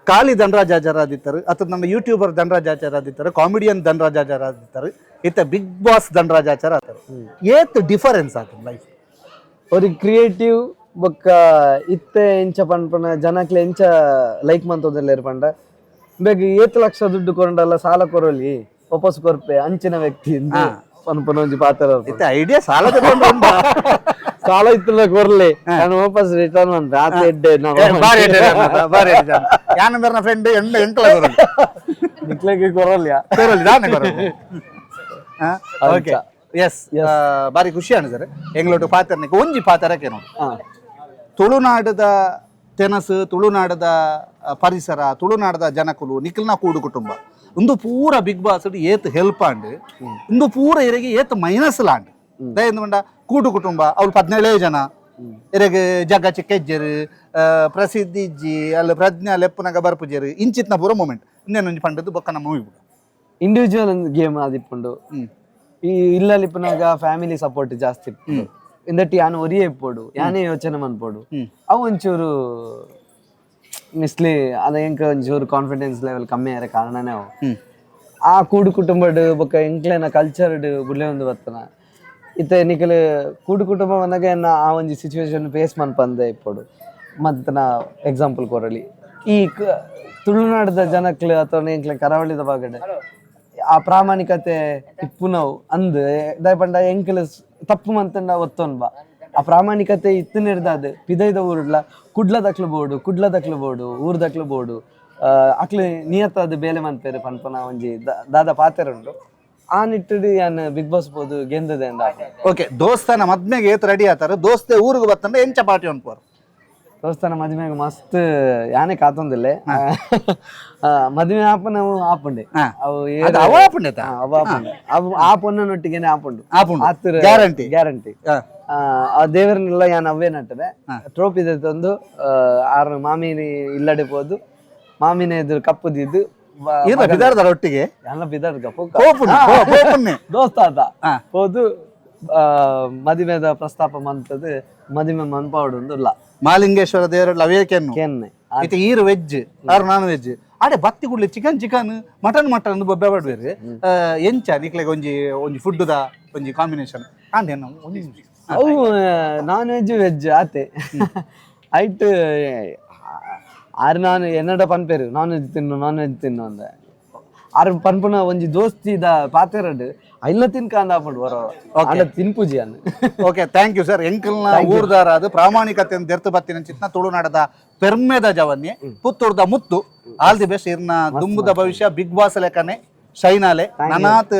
ಕಾಲಿ ಧನರಾಜ್ ಆಚಾರ ಆದಿತ್ತಾರೆ ಅಥವಾ ನಮ್ಮ ಯೂಟ್ಯೂಬರ್ ಧನರಾಜ್ ಆಚಾರ ಆದಿತ್ತಾರೆ, ಕಾಮಿಡಿಯನ್ ಧನರಾಜ್ ಆಚಾರ ಆದಿತ್ತಾರೆ, ಇತ್ತ ಬಿಗ್ ಬಾಸ್ ಧನರಾಜ್ ಆಚಾರ ಆತಾರೆ, ಏತ್ ಡಿಫರೆನ್ಸ್ ಆತದ ಲೈಫ್? ಅವ್ರಿಗೆ ಕ್ರಿಯೇಟಿವ್ ಬೊಕ್ಕ ಇತ್ತೆ ಎಂಚ ಪನ್ಪುನ ಜನಕ್ಲೆ ಎಂಚ ಲೈಕ್ ಮಂತೊಂದುಲ್ಲೆರ್ ಪಂಡ, ಬೇಗ ಏತ್ ಲಕ್ಷ ದುಡ್ಡು ಕೊರಂಡಲ್ಲ ಸಾಲ ಕೊರೊಲಿ, ವಾಪಸ್ ಕೊರ್ಪೆ ಅಂಚಿನ ವ್ಯಕ್ತಿ ಇಂದು ಪನ್ಪುನ ಒಂಜಿ ಪಾತ್ರ. ಇತ್ತ ಐಡಿಯಾ ಸಾಲ ತಗೊಂಡು ಉಂಡಾ? ಸಾಲ ಇತ್ತಲ್ಲ ಕೊರ್ಲಿ, ನಾನು ವಾಪಸ್ ರಿಟರ್ನ್ ಮನ್ಪೆ ಆತ ಎಡ್ಡೆ. ಏ, ಬಾರಿ ಎಡ್ಡೆ ಜನ, ಬಾರಿ ಎಡ್ಡೆ ಜನ. ಯಾನ್ ಬೇರ್ನ ಫ್ರೆಂಡ್ ಎಂಡ ಎಂಕಲ ಕೊರೊಲಿ. ನಿಕ್ಲೆಗೆ ಕೊರೊಲಿಯಾ? ಕೊರೊಲಿ, ದಾನೆ ಕೊರೊಲಿ. ಓಕೆ, ಎಸ್, ಬಾರಿ ಖುಷಿ ಆಂಡ್ ಸರ್ ಎಂಗ್ಲೊಟ್ಟು ಪಾತೆರ್ನಿಕ್. ಒಂಜಿ ಪಾತೆರಕ್ಕೆ ನೋಡಿ, ತುಳುನಾಡದ ತೆನಸು, ತುಳುನಾಡದ ಪರಿಸರ, ತುಳುನಾಡದ ಜನಕುಲು, ನಿಖಲ್ನ ಕೂಡು ಕುಟುಂಬ ಉಂದು ಪೂರ ಬಿಗ್ ಬಾಸ್ ಏತ್ ಹೆಲ್ಪ್ ಆಂಡ್, ಉಂದು ಪೂರ ಇರೆಗೆ ಏತ್ ಮೈನಸ್ ಲಾಂಡ್? ದಯಂದು ಪಂಡ ಕೂಡು ಕುಟುಂಬ ಅವ್ಲು 17 ಜನ, ಇರೆಗ್ ಜಗ್ಗ ಚಿಕ್ಕೆಜ್ಜೆರು, ಪ್ರಸಿದ್ಧಿ ಇಜ್ಜಿ, ಅಲ್ಲಿ ಪ್ರಜ್ಞಾ ಲೆಪ್ಪುನಗ ಬರ್ಪುಜೆರು, ಇಂಚಿತ್ನ ಪೂರ ಮೂಮೆಂಟ್ ಇನ್ನೇನೊಂಜಿ ಪಂಡದ್ದು ಬೊಕ್ಕ ನಮ್ಮ movie. Individual game ಆದಿಪ್ಪುಂಡು. ಈ ಇಲ್ಲಲ್ಲಿ ಇಪ್ಪುನಾಗ ಫ್ಯಾಮಿಲಿ ಸಪೋರ್ಟ್ ಜಾಸ್ತಿ ಇಪ್ಪುಂಡು. ಇಂದಟ್ಟಿ ಯಾನ್ ಒರಿಯೇ ಇಪ್ಪೊಡು, ಯಾನೇ ಯೋಚನೆ ಮನ್ಪೊಡು. ಅವು ಒಂಚೂರು ಮಿಸ್ಲಿ ಅದ ಎಂಕ ಒಂಚೂರು ಕಾನ್ಫಿಡೆನ್ಸ್ ಲೆವೆಲ್ ಕಮ್ಮಿ ಆರೆ ಕಾರಣನೇ ಅವು. ಆ ಕೂಡು ಕುಟುಂಬಡ್ ಬೊಕ್ಕ ಎಂಕ್ಲೆನ ಕಲ್ಚರ್ಡ್ ಬುಲೆ ಒಂದು ಬತ್ತನ ಇತ್ತೆ ನಿಕಲ್ ಕೂಡು ಕುಟುಂಬ ಬಂದಾಗ ಎನ್ನ ಆ ಒಂಜಿ ಸಿಚುವೇಶನ್ ಫೇಸ್ ಮನ್ಪಂದೆ ಇಪ್ಪೊಡು. ಮತ್ತನ ಎಕ್ಸಾಂಪಲ್ ಕೊರಲಿ, ಈ ತುಳುನಾಡದ ಜನಕ್ಲು ಅಥವಾ ಎಂಕ್ಲೆ ಕರಾವಳಿದ ಭಾಗಡ್ ಆ ಪ್ರಾಮಾಣಿಕತೆ ಇಪ್ಪುನವು ಅಂದ್ ದಾಯ ಪಂಡ ಎಂಕ್ಲ ತಪ್ಪು ಮಂತಂಡ ಒತ್ತೊನ್ ಬಾ. ಆ ಪ್ರಾಮಾಣಿಕತೆ ಇತ್ತನಿರ್ದಾದ್ ಪಿದೈದ ಊರುಡ್ಲ ಕುಡ್ಲದಕ್ಲು ಬೋಡು, ಕುಡ್ಲದಕ್ಲು ಬೋಡು, ಊರ್ದಕ್ಲು ಬೋಡು, ಅಕ್ಲು ನಿಯತ್ತಾದ ಬೇಲೆ ಮನ್ಪೇರು ಪನ್ಪನ ಒಂಜಿ ದಾದ ಪಾತೆರುಂಡು. ಆ ನಿಟ್ಟುಡು ಯಾನ್ ಬಿಗ್ ಬಾಸ್ ಪೋದು ಗೆಂದದೆ ಅಂದ. ಓಕೆ, ದೋಸ್ತನ ಮದ್ಮೆಗೆ ಏತ್ ರೆಡಿ ಆತಾರ? ದೋಸ್ತೆ ಊರಿಗೆ ಬತ್ತಂಡ ಎಂಚ ಪಾರ್ಟಿ ಅನ್ಪೋರು? ದೋಸ್ತಾನ ಮದ್ಮೆಗೆ ಮಸ್ತ್ ಯಾನೆ ಕಾತೊಂದಿಲ್ಲೆ. ಮದ್ವೆ ಆಪ ನಾವು ಆಪುಂಡೆ. ಅವು ಅದು ಅವ ಆಪುಂಡೆ? ಅವ ಆಪುಂಡೆ. ಅವು ಆ ಪೊನ್ನನೊಟ್ಟಿಗೆನೆ ಆಪುಂಡು. ಆಪುಂಡು. ಆತ್ರ. ಗ್ಯಾರಂಟಿ. ಗ್ಯಾರಂಟಿ. ಆ ದೇವರನ್ನೆಲ್ಲ ಯಾನ್ ಅವೇ ನಟ್ಟದೆ ಟ್ರೋಫಿ ತಂದು ಆರ್ ಮಾಮಿನಿ ಇಲ್ಲಡೆ ಪೋದು ಮಾಮಿನ ಎದುರು ಕಪ್ಪುದಿದ್ದು ಏನ ಬಿದಾರ್ದಾರ ಒಟ್ಟಿಗೆ? ಎಲ್ಲ ಬಿದಾರ್ಗ. ಪೋಪುಂಡು ಪೋಪುನ್ನೆ. ದೋಸ್ತ ಆತ ಹೋದು ಮದಿಮೆದ ಪ್ರಸ್ತಾಪ ಮಂತದ್ದು ಮದಿಮೆ ಮನ್ಪಾವಡು ಇಲ್ಲ. ಮಾಲಿಂಗೇಶ್ವರ ದೇವರ ಲವೇಕೆನ್ನು. ಕೆನ್ನೆ. ಇತ್ತೆ ಈರು veg R non veg ಆಡೆ ಬತ್ತಿ ಕುಡ್ಲಿ chicken chicken mutton mutton ಬೊಬ್ಬೆ ಬೇರೆ ಎಂಚ ನಿಕ್ಲೆಗ್ ಒಂಜಿ ಒಂಜಿ ಫುಡ್ದ ಒಂಜಿ ಕಾಂಬಿನೇಷನ್ ಅಂದೇನು ಒಂಜಿ? ಅವು non veg veg ಆತೆ ಐಟ್. ಆರ್ ನಾನು ಎನ್ನಡ ಪನ್ಪೇರು ನಾನ್ ವೆಜ್ ತಿನ್ನು, ನಾನ್ ವೆಜ್ ತಿನ್ನು ಅಂದ. ಆರ್ ಪನ್ಪುನ ಒಂಜಿ ದೋಸ್ತಿದ ಪಾತೆರಡ್ ಐಲ ತಿನ್ಕ ಅಂದ ಆಪುಂಡು ಬರೋ ಆಂಡ ತಿನ್ಪುಜಿ ಅನ್ನ. Okay, thank you sir. ಎಂಕಲ್ನ ಊರ್ದಾರ ಅದು ಪ್ರಾಮಾಣಿಕತೆ ದೆರ್ತು ಬತ್ತಿನ ಚಿತ್ನ ತುಳುನಾಡದ ಪೆರ್ಮೆದ ಜವನ್ಯೆ, ಪುತ್ತೂರ್ದ ಮುತ್ತು, all the best. ಇರ್ನ ದುಂಬುದ ಭವಿಷ್ಯ ಬಿಗ್ ಬಾಸ್ ಲೆಕ್ಕನೆ ಶೈನಾಲೆ ನನಾತ್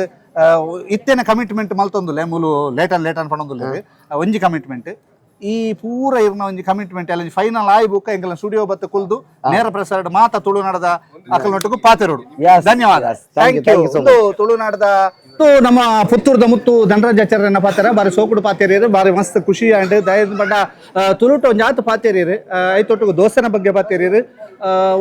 ಇತ್ತೇನೆ ಕಮಿಟ್ಮೆಂಟ್ ಮಲ್ತೊಂದುಲ್ಲೆ ಮೂಲು ಲೇಟನ್ ಲೇಟನ್ ಪಣೊಂದುಲ್ಲೆ. ಒಂಜಿ ಕಮಿಟ್ಮೆಂಟ್ ಈ ಪೂರ ಇರ್ನ ಒಂಜಿ ಕಮಿಟ್ಮೆಂಟ್ ಎಲ್ಲ ಫೈನಲ್ ಆಯಿ ಬುಕ್ಕ ಎಂಕಲ್ನ ಸ್ಟುಡಿಯೋ ಬತ್ತ ಕುಲ್ದು ನೇರ ಪ್ರಸಾರ ಮಾತ ತುಳುನಾಡದ ಅಕಲ್ನೊಟ್ಟಿಗೂ ಪಾತೆರೋಡು. Yes, ಧನ್ಯವಾದ. Yes. Thank you, thank you. Thank you so. ಇದು ತುಳುನಾಡದ ಮತ್ತು ನಮ್ಮ ಪುತ್ತೂರ್ದ ಮುತ್ತು ಧನರಾಜಾಚಾರ್ಯನ ಪಾತ್ರ ಬಾರಿ ಸೋಕುಡು ಪಾತೇರಿಯರು, ಬಾರಿ ಮಸ್ತ್ ಖುಷಿ ಆಂಡ್ ದಯದ ಬಣ್ಣ ತುಳುಟ ಒಂಜಿ ಆತು ಪಾತೇರಿಯರು, ಐತೊಟ್ಟಿಗೆ ದೋಸೆನ ಬಗ್ಗೆ ಪಾತೇರಿಯರು.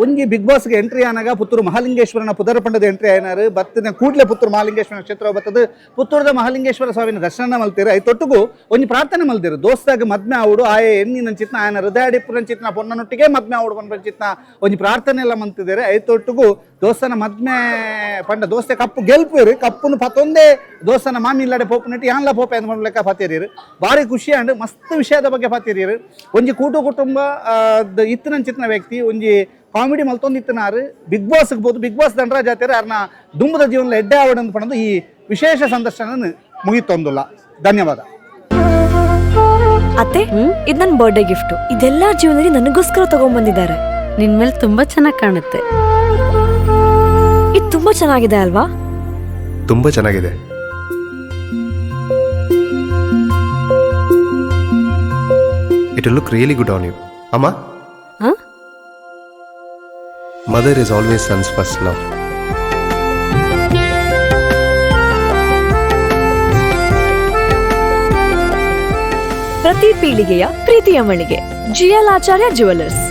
ಒಂಜಿ ಬಿಗ್ ಬಾಸ್ಗೆ ಎಂಟ್ರಿ ಆನಾಗ ಪುತ್ತೂರು ಮಹಾಲಿಂಗೇಶ್ವರನ ಪುದರ ಪಂಡದ ಎಂಟ್ರಿ ಆಯ್ನಾರು. ಬತ್ತಿನ ಕೂಡ್ಲೆ ಪುತ್ತೂರು ಮಹಾಲಿಂಗೇಶ್ವರನ ಕ್ಷೇತ್ರ ಬತ್ತದ ಪುತ್ತೂರದ ಮಹಾಲಿಂಗೇಶ್ವರ ಸ್ವಾಮಿನ ದರ್ಶನ ಮಲ್ತೀರು. ಐತೊಟ್ಟಿಗೂ ಒಂಜಿ ಪ್ರಾರ್ಥನೆ ಮಲ್ದಿರು, ದೋಸ್ತಾಗ ಮದ್ಮೆ ಆవుಡು, ಆಯೆ ಎನ್ನಿನ ಚಿತ್ನ ಆಯನ ಹೃದಯ ಅಡಿಪುರನ್ ಚಿತ್ನ ಪೊನ್ನನೊಟ್ಟಿಗೆ ಮದ್ಮೆ ಆవుಡು ಪನ್ಪನ ಚಿತ್ನ ಒಂಜಿ ಪ್ರಾರ್ಥನೆ ಎಲ್ಲ ಮಂತಿದ್ದಾರೆ. ಐತೊಟ್ಟಿಗೂ ದೋಸ್ತನ ಮದ್ಮೆ ಪಂಡ ದೋಸ್ತೆ ಕಪ್ಪು ಗೆಲ್ಪುರು, ಕಪ್ಪುನು ಪತ್ತೊಂದೇ ದೋಸ್ತನ ಮಾಮಿ ಇಲ್ಲಡೆ ಪೋಪುನಟ್ಟಿ ಯಾನ್ಲ ಪೋಪೆ ಅಂತ ಲೆಕ್ಕ ಪಾತೇರಿಯರು. ಭಾರಿ ಖುಷಿ ಅಂಡ್ ಮಸ್ತ್ ವಿಷಯದ ಬಗ್ಗೆ ಪಾತೇರಿಯರು. ಒಂಜಿ ಕೂಟು ಕುಟುಂಬ ಇತ್ತಿನ ವ್ಯಕ್ತಿ, ಒಂಜಿ ಕಾಮಿಡಿ ಮಲ್ತೊಂದು ಇತ್ತಿನಾರು ಬಿಗ್ ಬಾಸ್ ಬೋದು ಬಿಗ್ ಬಾಸ್ ದಂಡರಾಜ್ ಆತೇರು. ಅರ್ನ ದುಂಬುದ ಜೀವನದ ಎಡ್ಡೆ ಆವಡ್ ಪಣದು ಈ ವಿಶೇಷ ಸಂದರ್ಶನ ಮುಗಿತೊಂದುಲ್ಲ. ಧನ್ಯವಾದ. ಅತ್ತೆ, ಇದು ನನ್ನ ಬರ್ಡೇ ಗಿಫ್ಟ್. ಇದೆಲ್ಲ ಜೀವನದಲ್ಲಿ ನನಗೋಸ್ಕರ ತಗೊಂಡ್ಬಂದಿದ್ದಾರೆ. ನಿನ್ ಮೇಲೆ ತುಂಬಾ ಚೆನ್ನಾಗಿ ಕಾಣುತ್ತೆ. ಇದು ತುಂಬಾ ಚೆನ್ನಾಗಿದೆ ಅಲ್ವಾ? ತುಂಬಾ ಚೆನ್ನಾಗಿದೆ. It will look really good on you. ಅಮ್ಮ. ಹಾ? Mother is always son's first love. ಪ್ರತಿ ಪೀಳಿಗೆಯ ಪ್ರೀತಿಯ ಮಳಿಗೆ ಜಿಎಲ್ ಆಚಾರ್ಯ ಜುವೆಲ್ಲರ್ಸ್.